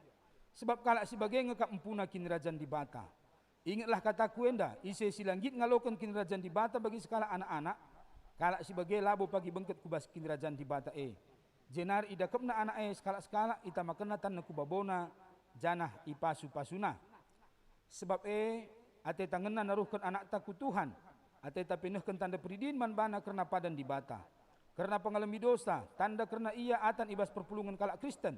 Sebab kalak si bage nge kap empuna Kinirajan Dibata. Ingetlah kataKu enda, ise si la nggit ngaloken Kinirajan Dibata bagi sekalak anak-anak, kalak si bage labo pagi bengket ku bas Kinirajan Dibata e. Jenari idakepna anak e sekalak-sekalak, itamakenna tanna ku babona, janah ipasu-pasuna. Sebab e, ateta ngena naruhken anakta ku Tuhan, ateta pe nehken tanda peridin man bana kerna padan Dibata, kerna pengalemi dosa, tanda kerna ia atan i bas perpulungen kalak Kristen.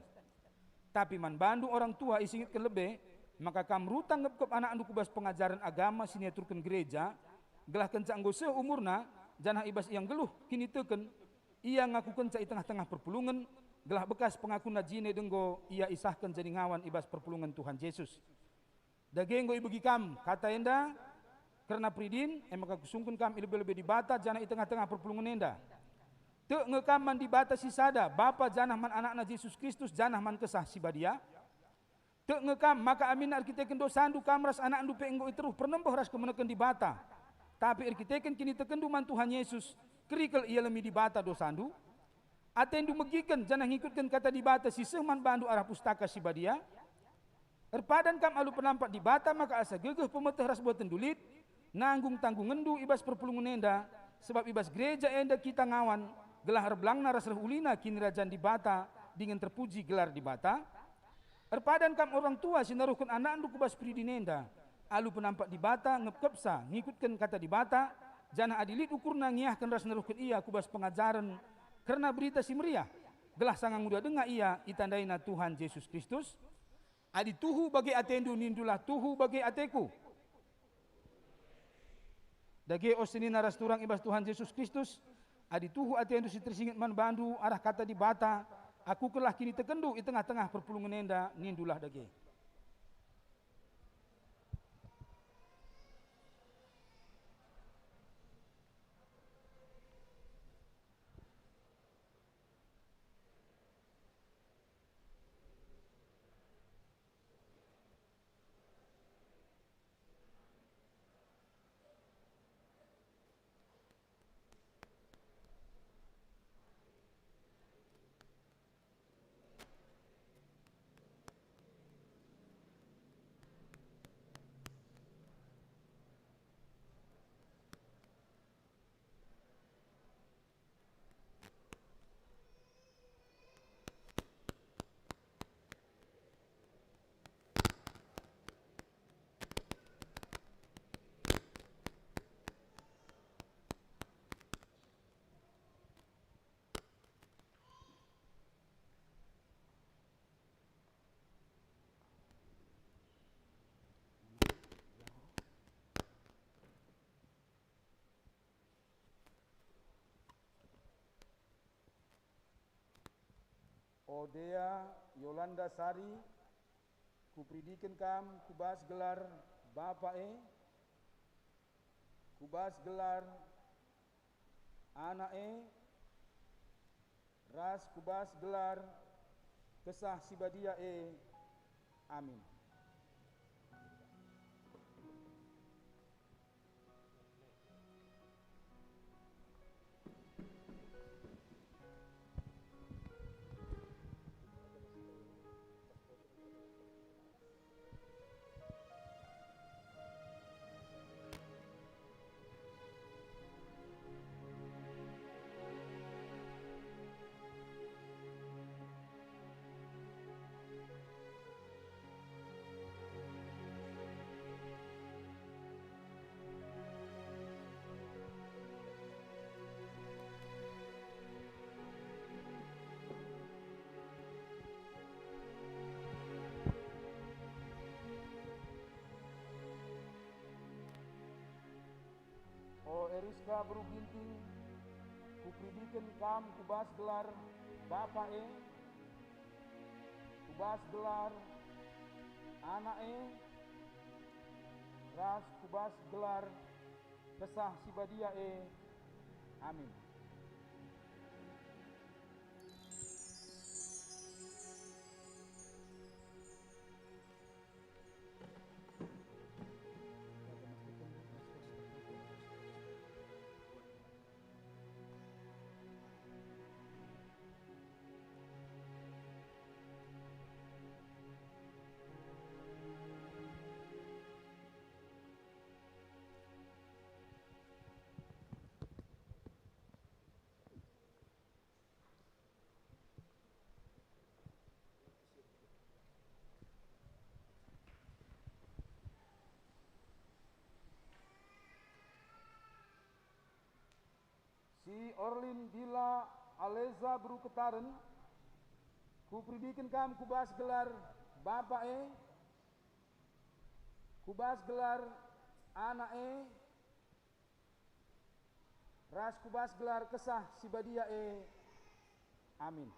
Tapi man bandu orang tua isingetken lebe, maka kam rutang ngepkep anakndu ku bas pengajaren agama si niaturken gereja, gelah kenca enggo seh umurna, janah i bas ia nggeluh kiniteken, ia ngakukenca i tengah-tengah perpulungen, gelah bekas pengakunna jine denggo ia isahken jadi ngawan i bas perpulungen Tuhan Jesus. Dage enggo ibegi kam kata enda kerna peridin, e maka kusungkun kam i lebe-lebe Dibata janah i tengah-tengah perpulungen enda. Tek nge kam man Dibata si sada, Bapa janah man AnakNa Jesus Kristus janah man Kesah Si Badia? Tek nge kam maka aminna erkiteken dosandu kam ras anakndu pe enggo iteruh pernembeh ras kemeneken Dibata, tapi erkiteken kinitekenndu man Tuhan Yesus, kerikel ialemi Dibata dosandu? Atendu megiken janah ngikutken Kata Dibata si seh man bandu arah Pustaka Si Badia? Erpadan kam alu penampat Dibata maka asa gegeh pemeteh ras buatenndu lit, nanggung tanggungenndu i bas perpulungen enda, sebab i bas gereja enda kita ngawan, gelah erbelangna ras reh ulina Kinirajan Dibata dingen terpuji gelar Dibata? Erpadan kam orang tua si naruhken anakndu ku bas peridin enda, alu penampat Dibata ngepkepsa ngikutken Kata Dibata, janah adi lit ukurna ngiahken ras neruhken ia ku bas pengajaren kerna Berita Si Meriah, gelah sanga nguda denga ia itandaina Tuhan Jesus Kristus? Adi tuhu bage atendu, nindulah, "Tuhu bage ateku." Dage o senina ras turang i bas Tuhan Jesus Kristus, adi tuhu atendu si tersinget man bandu arah Kata Dibata, akukenlah kinitekenndu i tengah-tengah perpulungen enda, nindulah dage. O Dea Yolanda Sari, kuperidiken kam ku bas gelar Bapa e, ku bas gelar Anak e, ras ku bas gelar Kesah Si Badia e. Amin. O Eriska beru Ginting, kuperidiken kam ku bas gelar Bapa e, ku bas gelar Anak e, ras ku bas gelar Kesah Si Badia e. Amin. Si Orlin Dila Aleza beru Ketaren, kuperidiken kam ku bas gelar Bapa e, ku bas gelar Anak e, ras ku bas gelar Kesah Si Badia e. Amin.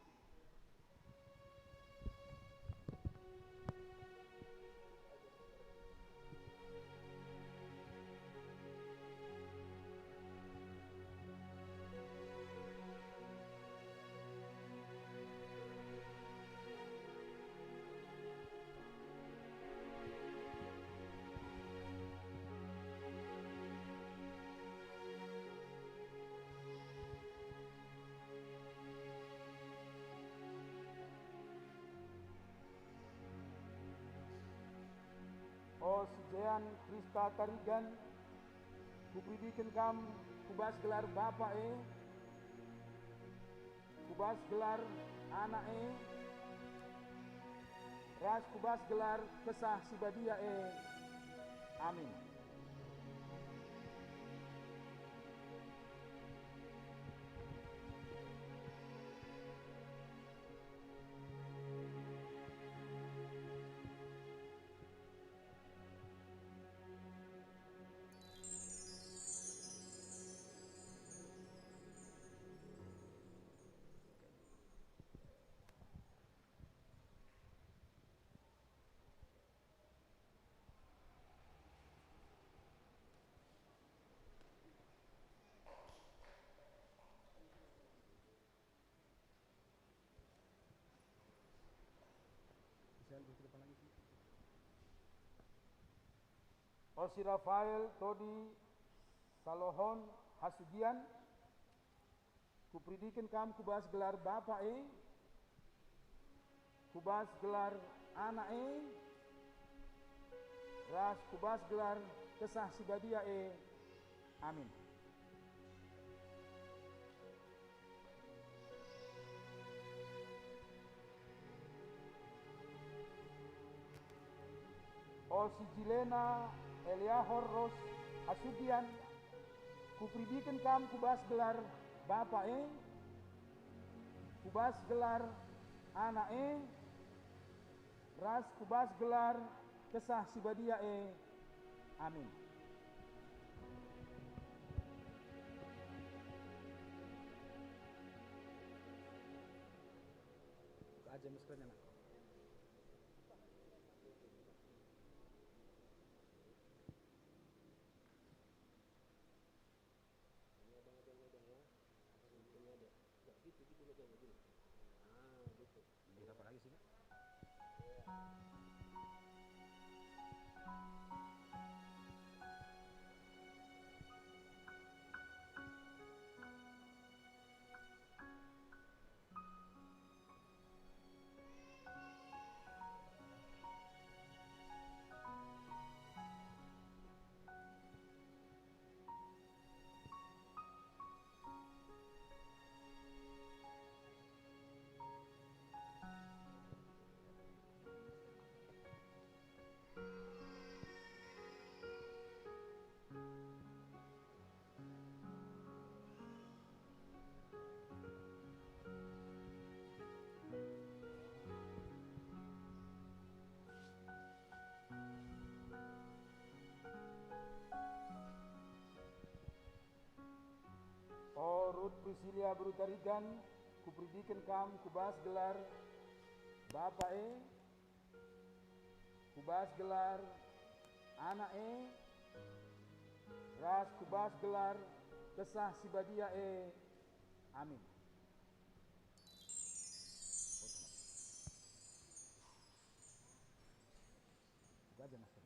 O si Jean Krista Tarigan, kuperidiken kam ku bas gelar Bapa e, ku bas gelar Anak e, ras ku bas gelar Kesah Si Badia e. Amin. Bisa lebih ke depan lagi, sih. O si Rafael Todi Salohon Hasugian, kuperidiken kam ku bas gelar Bapa e, ku bas gelar Anak e, ras ku bas gelar Kesah Si Badia e. Amin. O si Jilena Eliahor ros Hasugian, kuperidiken kam ku bas gelar Bapa e, ku bas gelar Anak e, ras ku bas gelar Kesah Si Badia e. Amin. Buka aja maskernya, Nak. Ini abang-abang megang ya. Abang megang ada. Enggak gitu, gitu megang begini. Ah, gitu. Ini apa lagi sih, Kak? Prisila beru Tarigan, kuperidiken kam ku bas gelar Bapa e, ku bas gelar Anak e, ras ku bas gelar Kesah Si Badia e. Amin. Uga aja masker.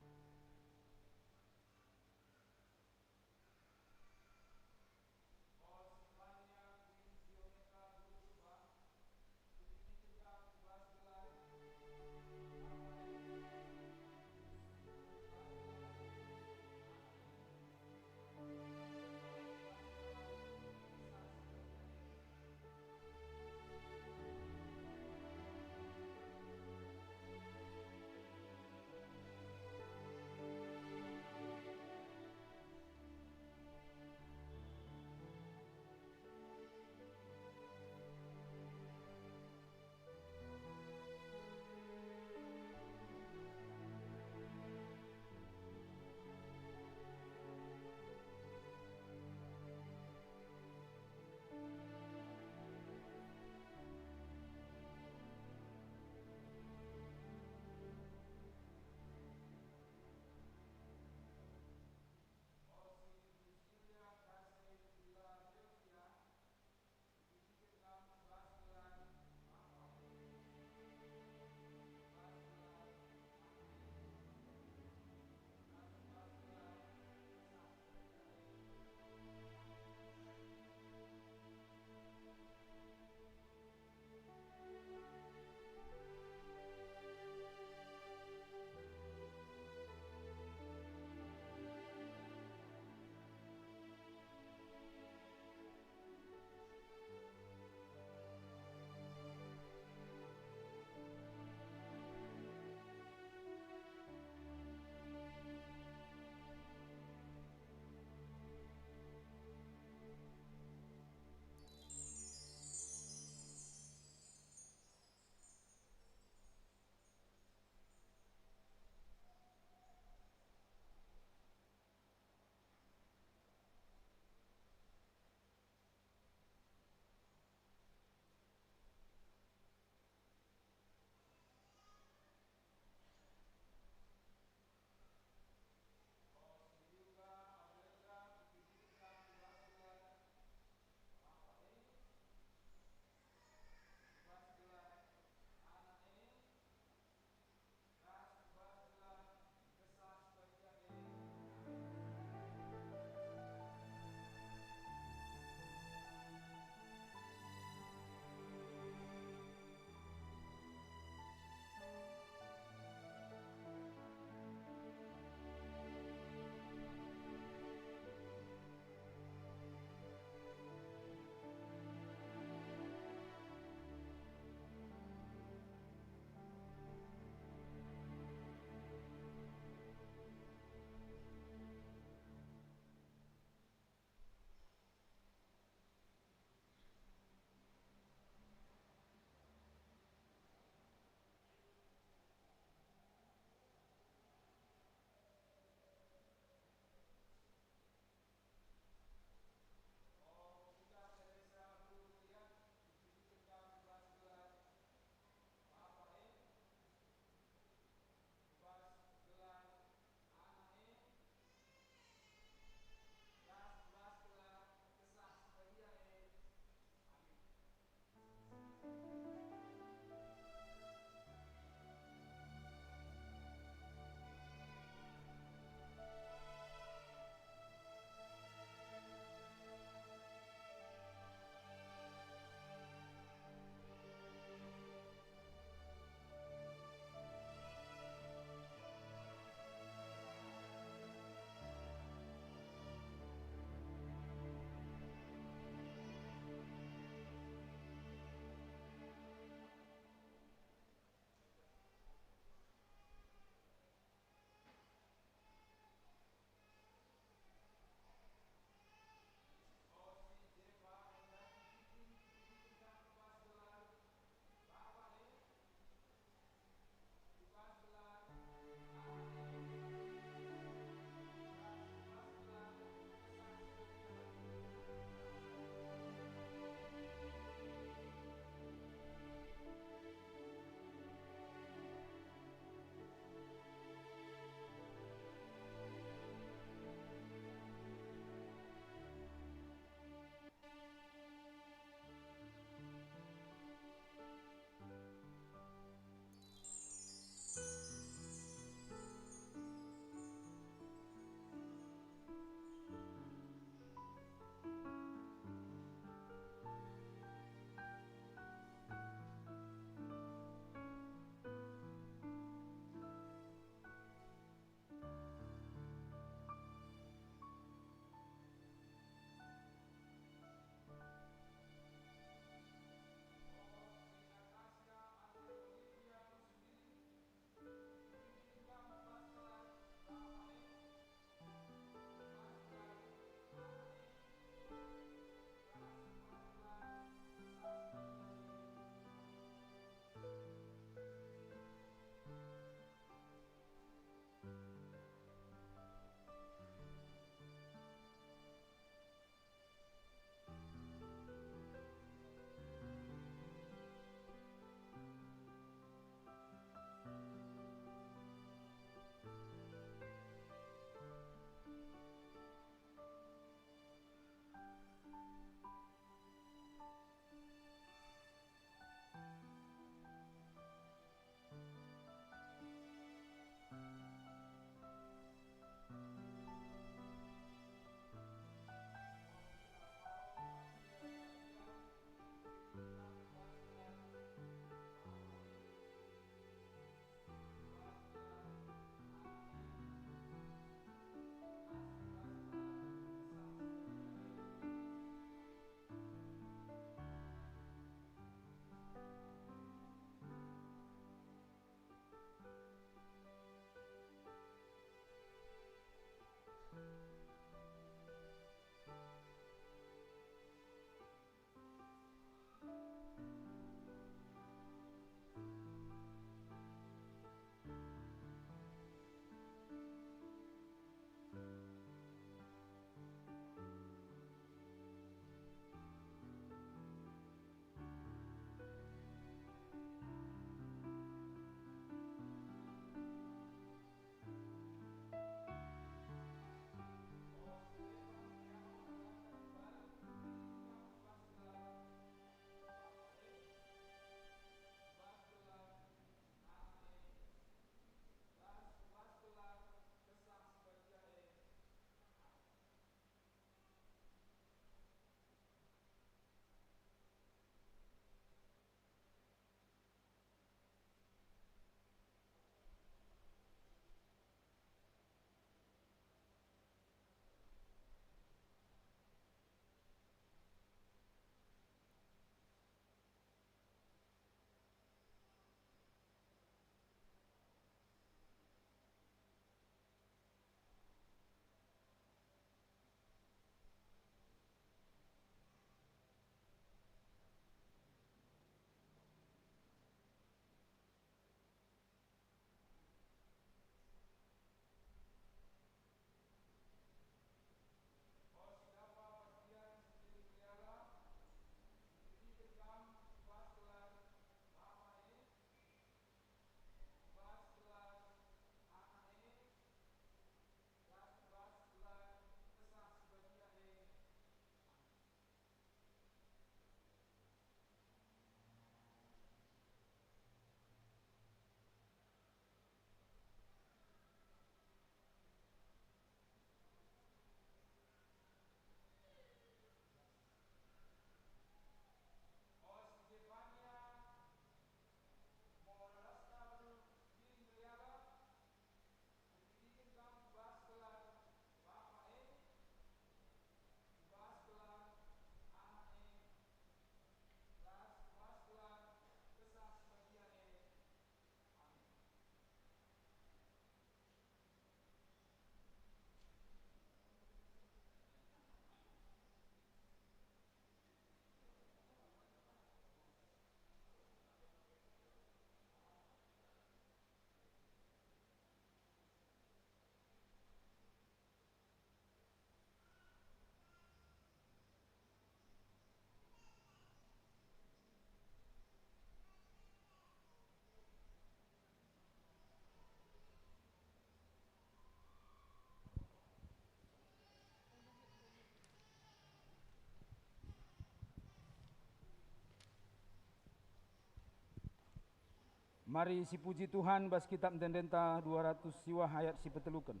Mari sipuji Tuhan bas Kitap Ende-endenta dua ratus siwah ayat si peteluken.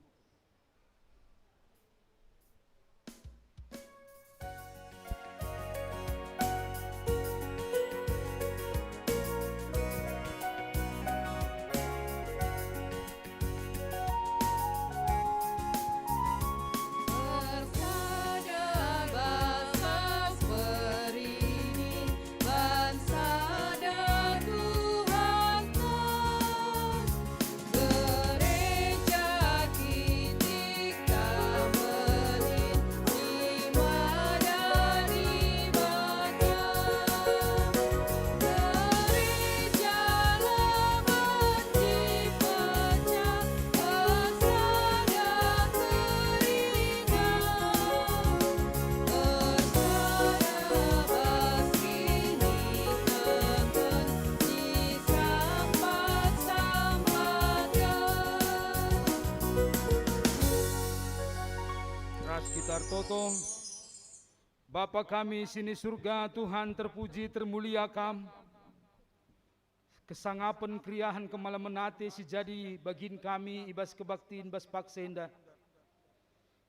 Ersada bas bas perini, ban sada Tuhan, gereja kitik tambelin, i mada Dibata. Gereja laman dipecah, ersada kerina, ersada bas kiniteken, isampat-sampatken. Ras kita ertoto. Bapa kami si ni Surga, Tuhan terpuji termulia Kam. Kesangapen, keriahen, kemalemen ate si jadi bagin kami i bas kebaktin bas paksa enda.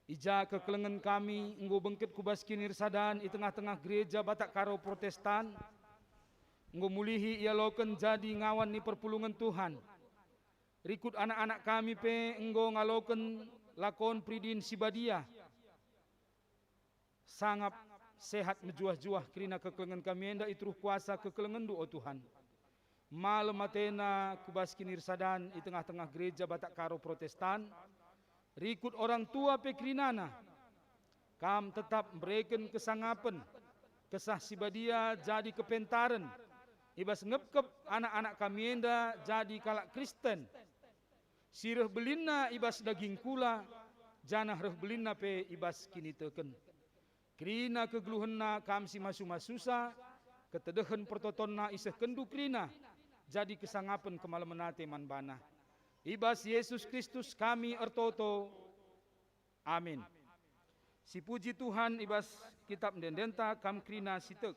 I ja kekelengen kami enggo bengket ku bas kinirsadan i tengah-tengah gereja Batak Karo Protestan, enggo mulihi ialoken jadi ngawan ni perpulungen Tuhan. Rikut anak-anak kami pe enggo ngaloken lakon peridin si badia. Sangap, sehat, mejuah-juah kerina kekelengen kami enda i teruh kuasa kekelengenNdu, o Tuhan. Malem atena ku bas kinirsadan i tengah-tengah gereja Batak Karo Protestan, rikut orang tua pe kerinana. Kam tetap mbereken kesangapen, Kesah Si Badia jadi kepentaren i bas ngepkep anak-anak kami enda jadi kalak Kristen. Si reh belinna i bas daging kula, janah reh belinna pe i bas kiniteken. Kerina kegeluhenna kam si masu-masusa, ketedehen pertotonna isehkenndu kerina, jadi kesangapen kemalemen ate man bana. I bas Yesus Kristus kami ertoto. Amin. Sipuji Tuhan, i bas Kitap Ende-endenta kam kerina si tek.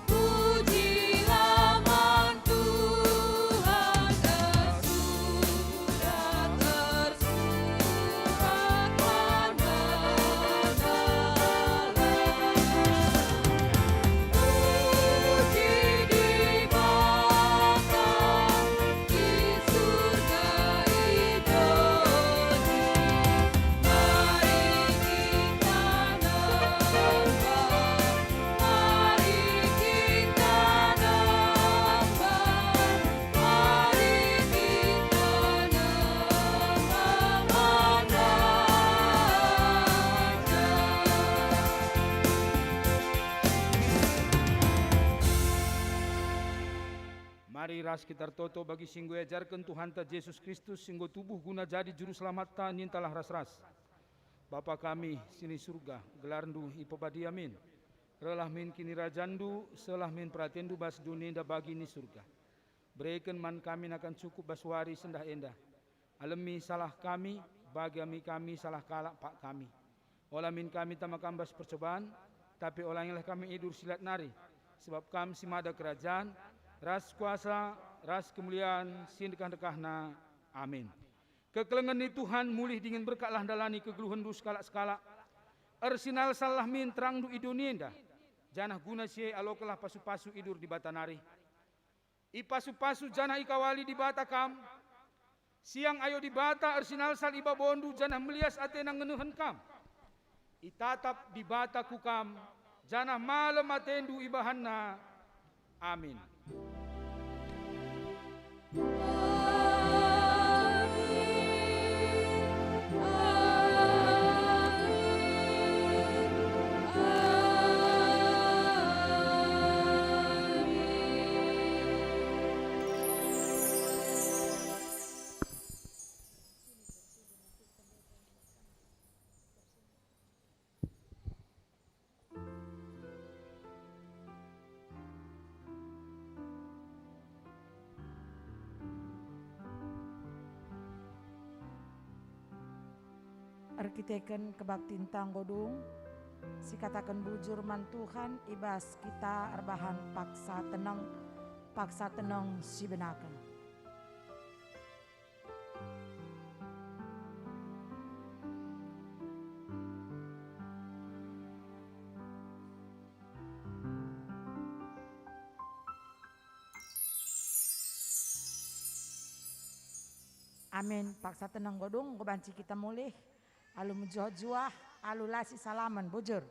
Pujilah man Tuhan, tersurat, tersurat man bana. Puji Dibata i Surga, i doni. Mari kita nembah, mari kita nembah, mari kita nembah man Raja. Mari ras kita ertoto bagi si enggo iajarken Tuhanta Jesus Kristus, si enggo tubuh guna jadi Juru Selamatta, nintalah ras-ras. Bapa kami si ni Surga, gelarNdu ipebadia min. Rehlah min kinirajanNdu, sehlah min peratenNdu bas doni enda bagi ni Surga. Bereken man kami nakan cukup bas wari sendah enda. Alemi salah kami, bagi kami salah kalak pak kami. Ola min kami tama kam bas percoban, tapi olangilah kami i bas si lat nari, sebab kam si mada kerajan, ras kuasa, ras kemulian si ndekah-ndekahna. Amin. Kekelengen ni Tuhan mulih dingen berkatlah ndalani kegeluhenndu sekalak-sekalak. Ersinalsallah min terangndu i doni enda, janah guna si e alokenlah pasu-pasu idur Dibata nari. Ipasu-pasu janah ikawali Dibata kam. Siang ayo Dibata ersinalsal i babondu janah melias atena ngenehen kam. Itatap Dibata ku kam, janah malem atendu ibahanNa. Amin. Erkiteken kebaktinta enggo dung, sikataken bujur man Tuhan i bas kita erbahan paksa teneng, paksa teneng sibenaken. Amin. Paksa teneng enggo dung, enggo banci kita mulih. Alu mejuah-juah, alu la sisalamen, bujur.